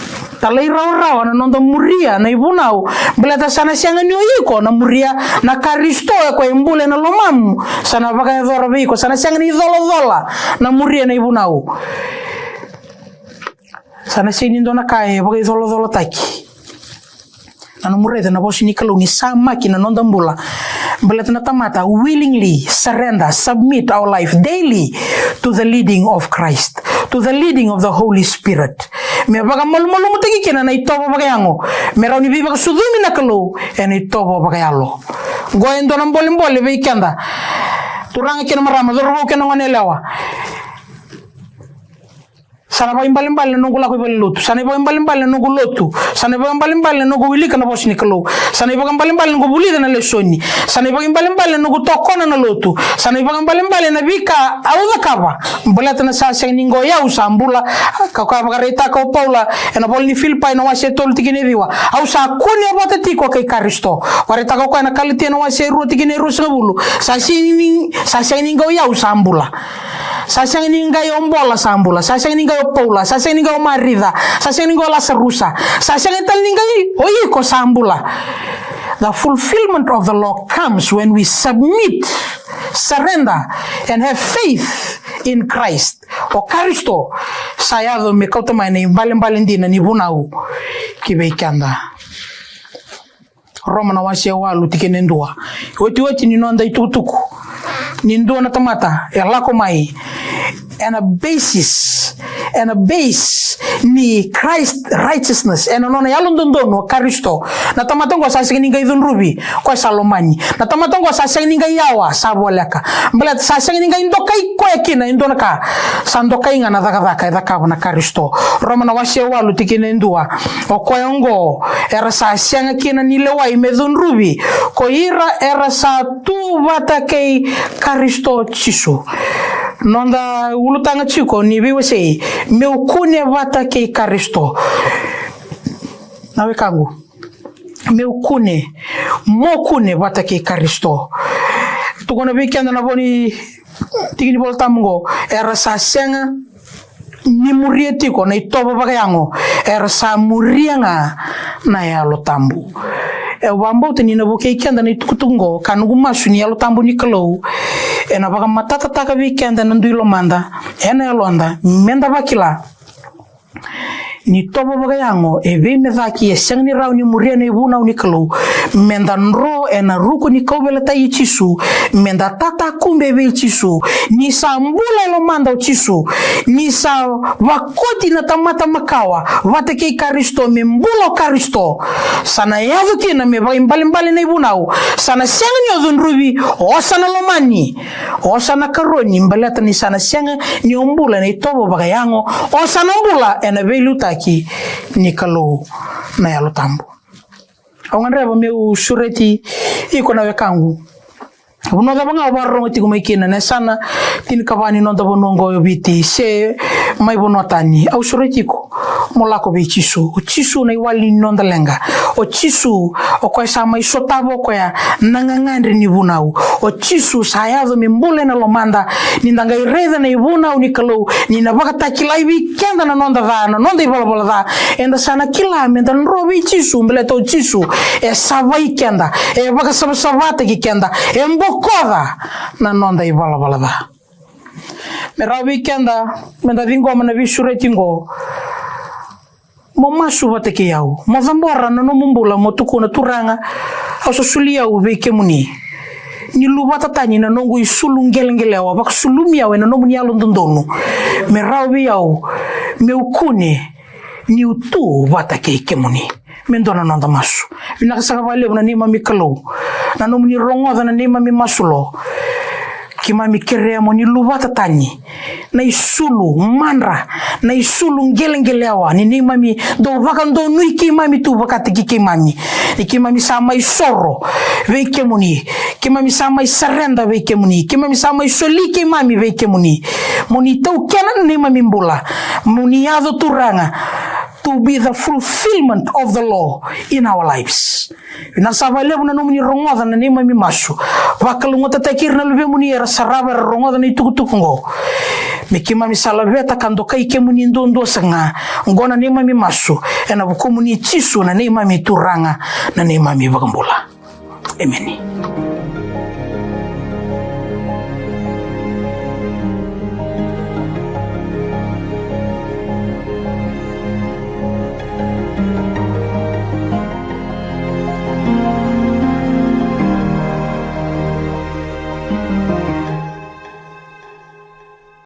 talairawarawa, na noda muria na ivunau. Baleta sa na sega ni o iko na muria na Karisito e koya e bula ena lomamu. Sa na vakayacora vei iko, sa na sega ni colacola na muria na ivunau. Sa na sega ni dua na ka e vakaicolacolataki. Na nomu raica na vosa ni Kalou ni samaki na noda bula. Baleta na tamata willingly surrender, submit our life daily to the leading of Christ, to the leading of the Holy Spirit. Me vakamalumalumutaki kina na itovo vakayago, me rawa ni veivakasucumi na Kalou ena itovo vakayalo. Qo e dua na bolebole vei keda turaga kei na marama, cauravou kei na gone yalewa. Sa na vakaibalebale na noqu lako i valenilotu. Sa na vakaibalebale na noqu lotu. Sa na vakaibalebale na noqu wilika na vosa ni Kalou. Sa na vakaibalebale na noqu vulica na lesoni. Sa na vakaibalebale na noqu tokona na lotu. Sa na vakaibalebale na veika au cakava. Baleta na sa sega ni qo o yau sa bula. Ka koya vakaraitaka o Paula ena vola ni Filipai na wase e tolu tikina e ciwa. Au sa kunea vata tiko kei Karisito. Vakaraitaka o koya na Kalatia na wase e rua tikina e ruasagavulu. Sa sega ni, sa sega ni qo o yau sa bula. Sa sega ni qai o Bola sa bula, sa sega ni qai o Paula, sa sega ni qai o Marica, sa sega ni qai o Lasarusa, sa sega tale ni qai o iko sa bula. The fulfillment of the law comes when we submit, surrender, and have faith in Christ. O Karisito sa yaco me kauta mai na ibalebale dina ni vunau ki vei keda. Roma na wase e walu tikina e dua. Otioti ni noda itukutuku, ni dua na tamata e lako mai ena basis, ena base ni Christ righteousness, ena nona yalododonu o Karisito. Na tamata oqo sa sega ni qai cudruvi, koya sa lomani. Na tamata oqo sa sega ni qai yawa, sa voleka. Baleta sa sega ni qai dokai koya kina e dua na ka. Sa dokai ga na cakacaka e cakava na Karisito. Roma na wase e walu tikina e dua. O koya oqo era sa sega kina ni lewai me cudruvi ko ira era sa tu vata kei Karisito Jisu. Noda ulutaga tiko ni veiwasei, meu kune vata kei Karisito. Na wekaqu, meu kune, mo kune vata kei Karisito. Tukuna vei keda na vo ni tiki ni Volatabu oqo, era sa sega ni muria tiko na itovo vakayago, era sa muria ga na Yalo Tabu. E vakabauta ni na vukei keda na itukutuku oqo, ka noqu masu ni Yalo Tabu ni Kalou ena vakamatatataka vei keda na dui lomada, ena yaloda, meda vakila ni itovo vakayago e veimecaki, e sega ni rawa ni muria na ivunau ni Kalou. Meda dro ena ruku ni kauveilatai i Jisu, meda tatakube vei Jisu. Ni sa bula e lomada o Jisu, ni sa vakoti na tamata makawa vata kei Karisito, me bula o Karisito, sa na yaco kina me vakaibalebale na ivunau. Sa na sega ni o cudruvi, o sa na lomani, o sa na karoni, baleta ni sa na sega ni o bula ena itovo vakayago, o sa na bula ena veiliutaki ni Kalou na Yalo Tabu. Au gadreva meu sureti iko na wekaqu. Vanua cava ga o vakarorogo tiko mai kina, na yasana tinikava ni noda vanua oqo o Viti, se mai vanua tani, au sureti iko mo lako vei Jisu. O Jisu na iwali ni noda leqa. O Jisu, o koya sa mai sotava o koya na gagadre ni vunau. O Jisu sa yaco me bula ena lomada, ni da qai raica na ivunau ni Kalou, ni na vakatakilai vei keda na noda ca, na noda ivalavala ca. Eda sa na kila meda dro vei Jisu, baleta o Jisu e savai keda, e vakasavasavataki keda, e bokoca na noda ivalavala ca. Me rawa vei keda meda ciqoma na veisureti oqo. Mo masu vata kei au. Mo cabora na nomu bula, mo tukuna, Turaga, au sa soli au vei kemuni. Ni luvata tani na noqu isulu qeleqelewa, vakasulumi au ena nomuni yalododonu. Me rawa vei au meu kune niu tu vata kei kemuni. Me dua na noda masu. Vinaka saka vakalevu na neimami Kalou na nomuni rogoca na neimami masu lo. Keimami kerea mo ni luvata tani na isulu madra, na isulu qeleqelewa ni neimami dau vakadonui keimami tu vakataki keimami. Ni keimami sa mai soro vei kemuni, keimami sa mai sareda vei kemuni, keimami sa mai soli keimami vei kemuni. Mo ni taukena na neimami bula, mo ni yaco Turaga, to be the fulfillment of the law in our lives. Vinaka saka vakalevu na nomuni rogoca na neimami masu. Vakalougatataki ira na luvemuni era sarava, era rogoca na itukutuku oqo. Me keimami sa laveta ka dokai kemuni duadua saka ga. Oqo na neimami masu ena vukumuni Jisu na neimami Turaga, na neimami iVakabula. Emeni.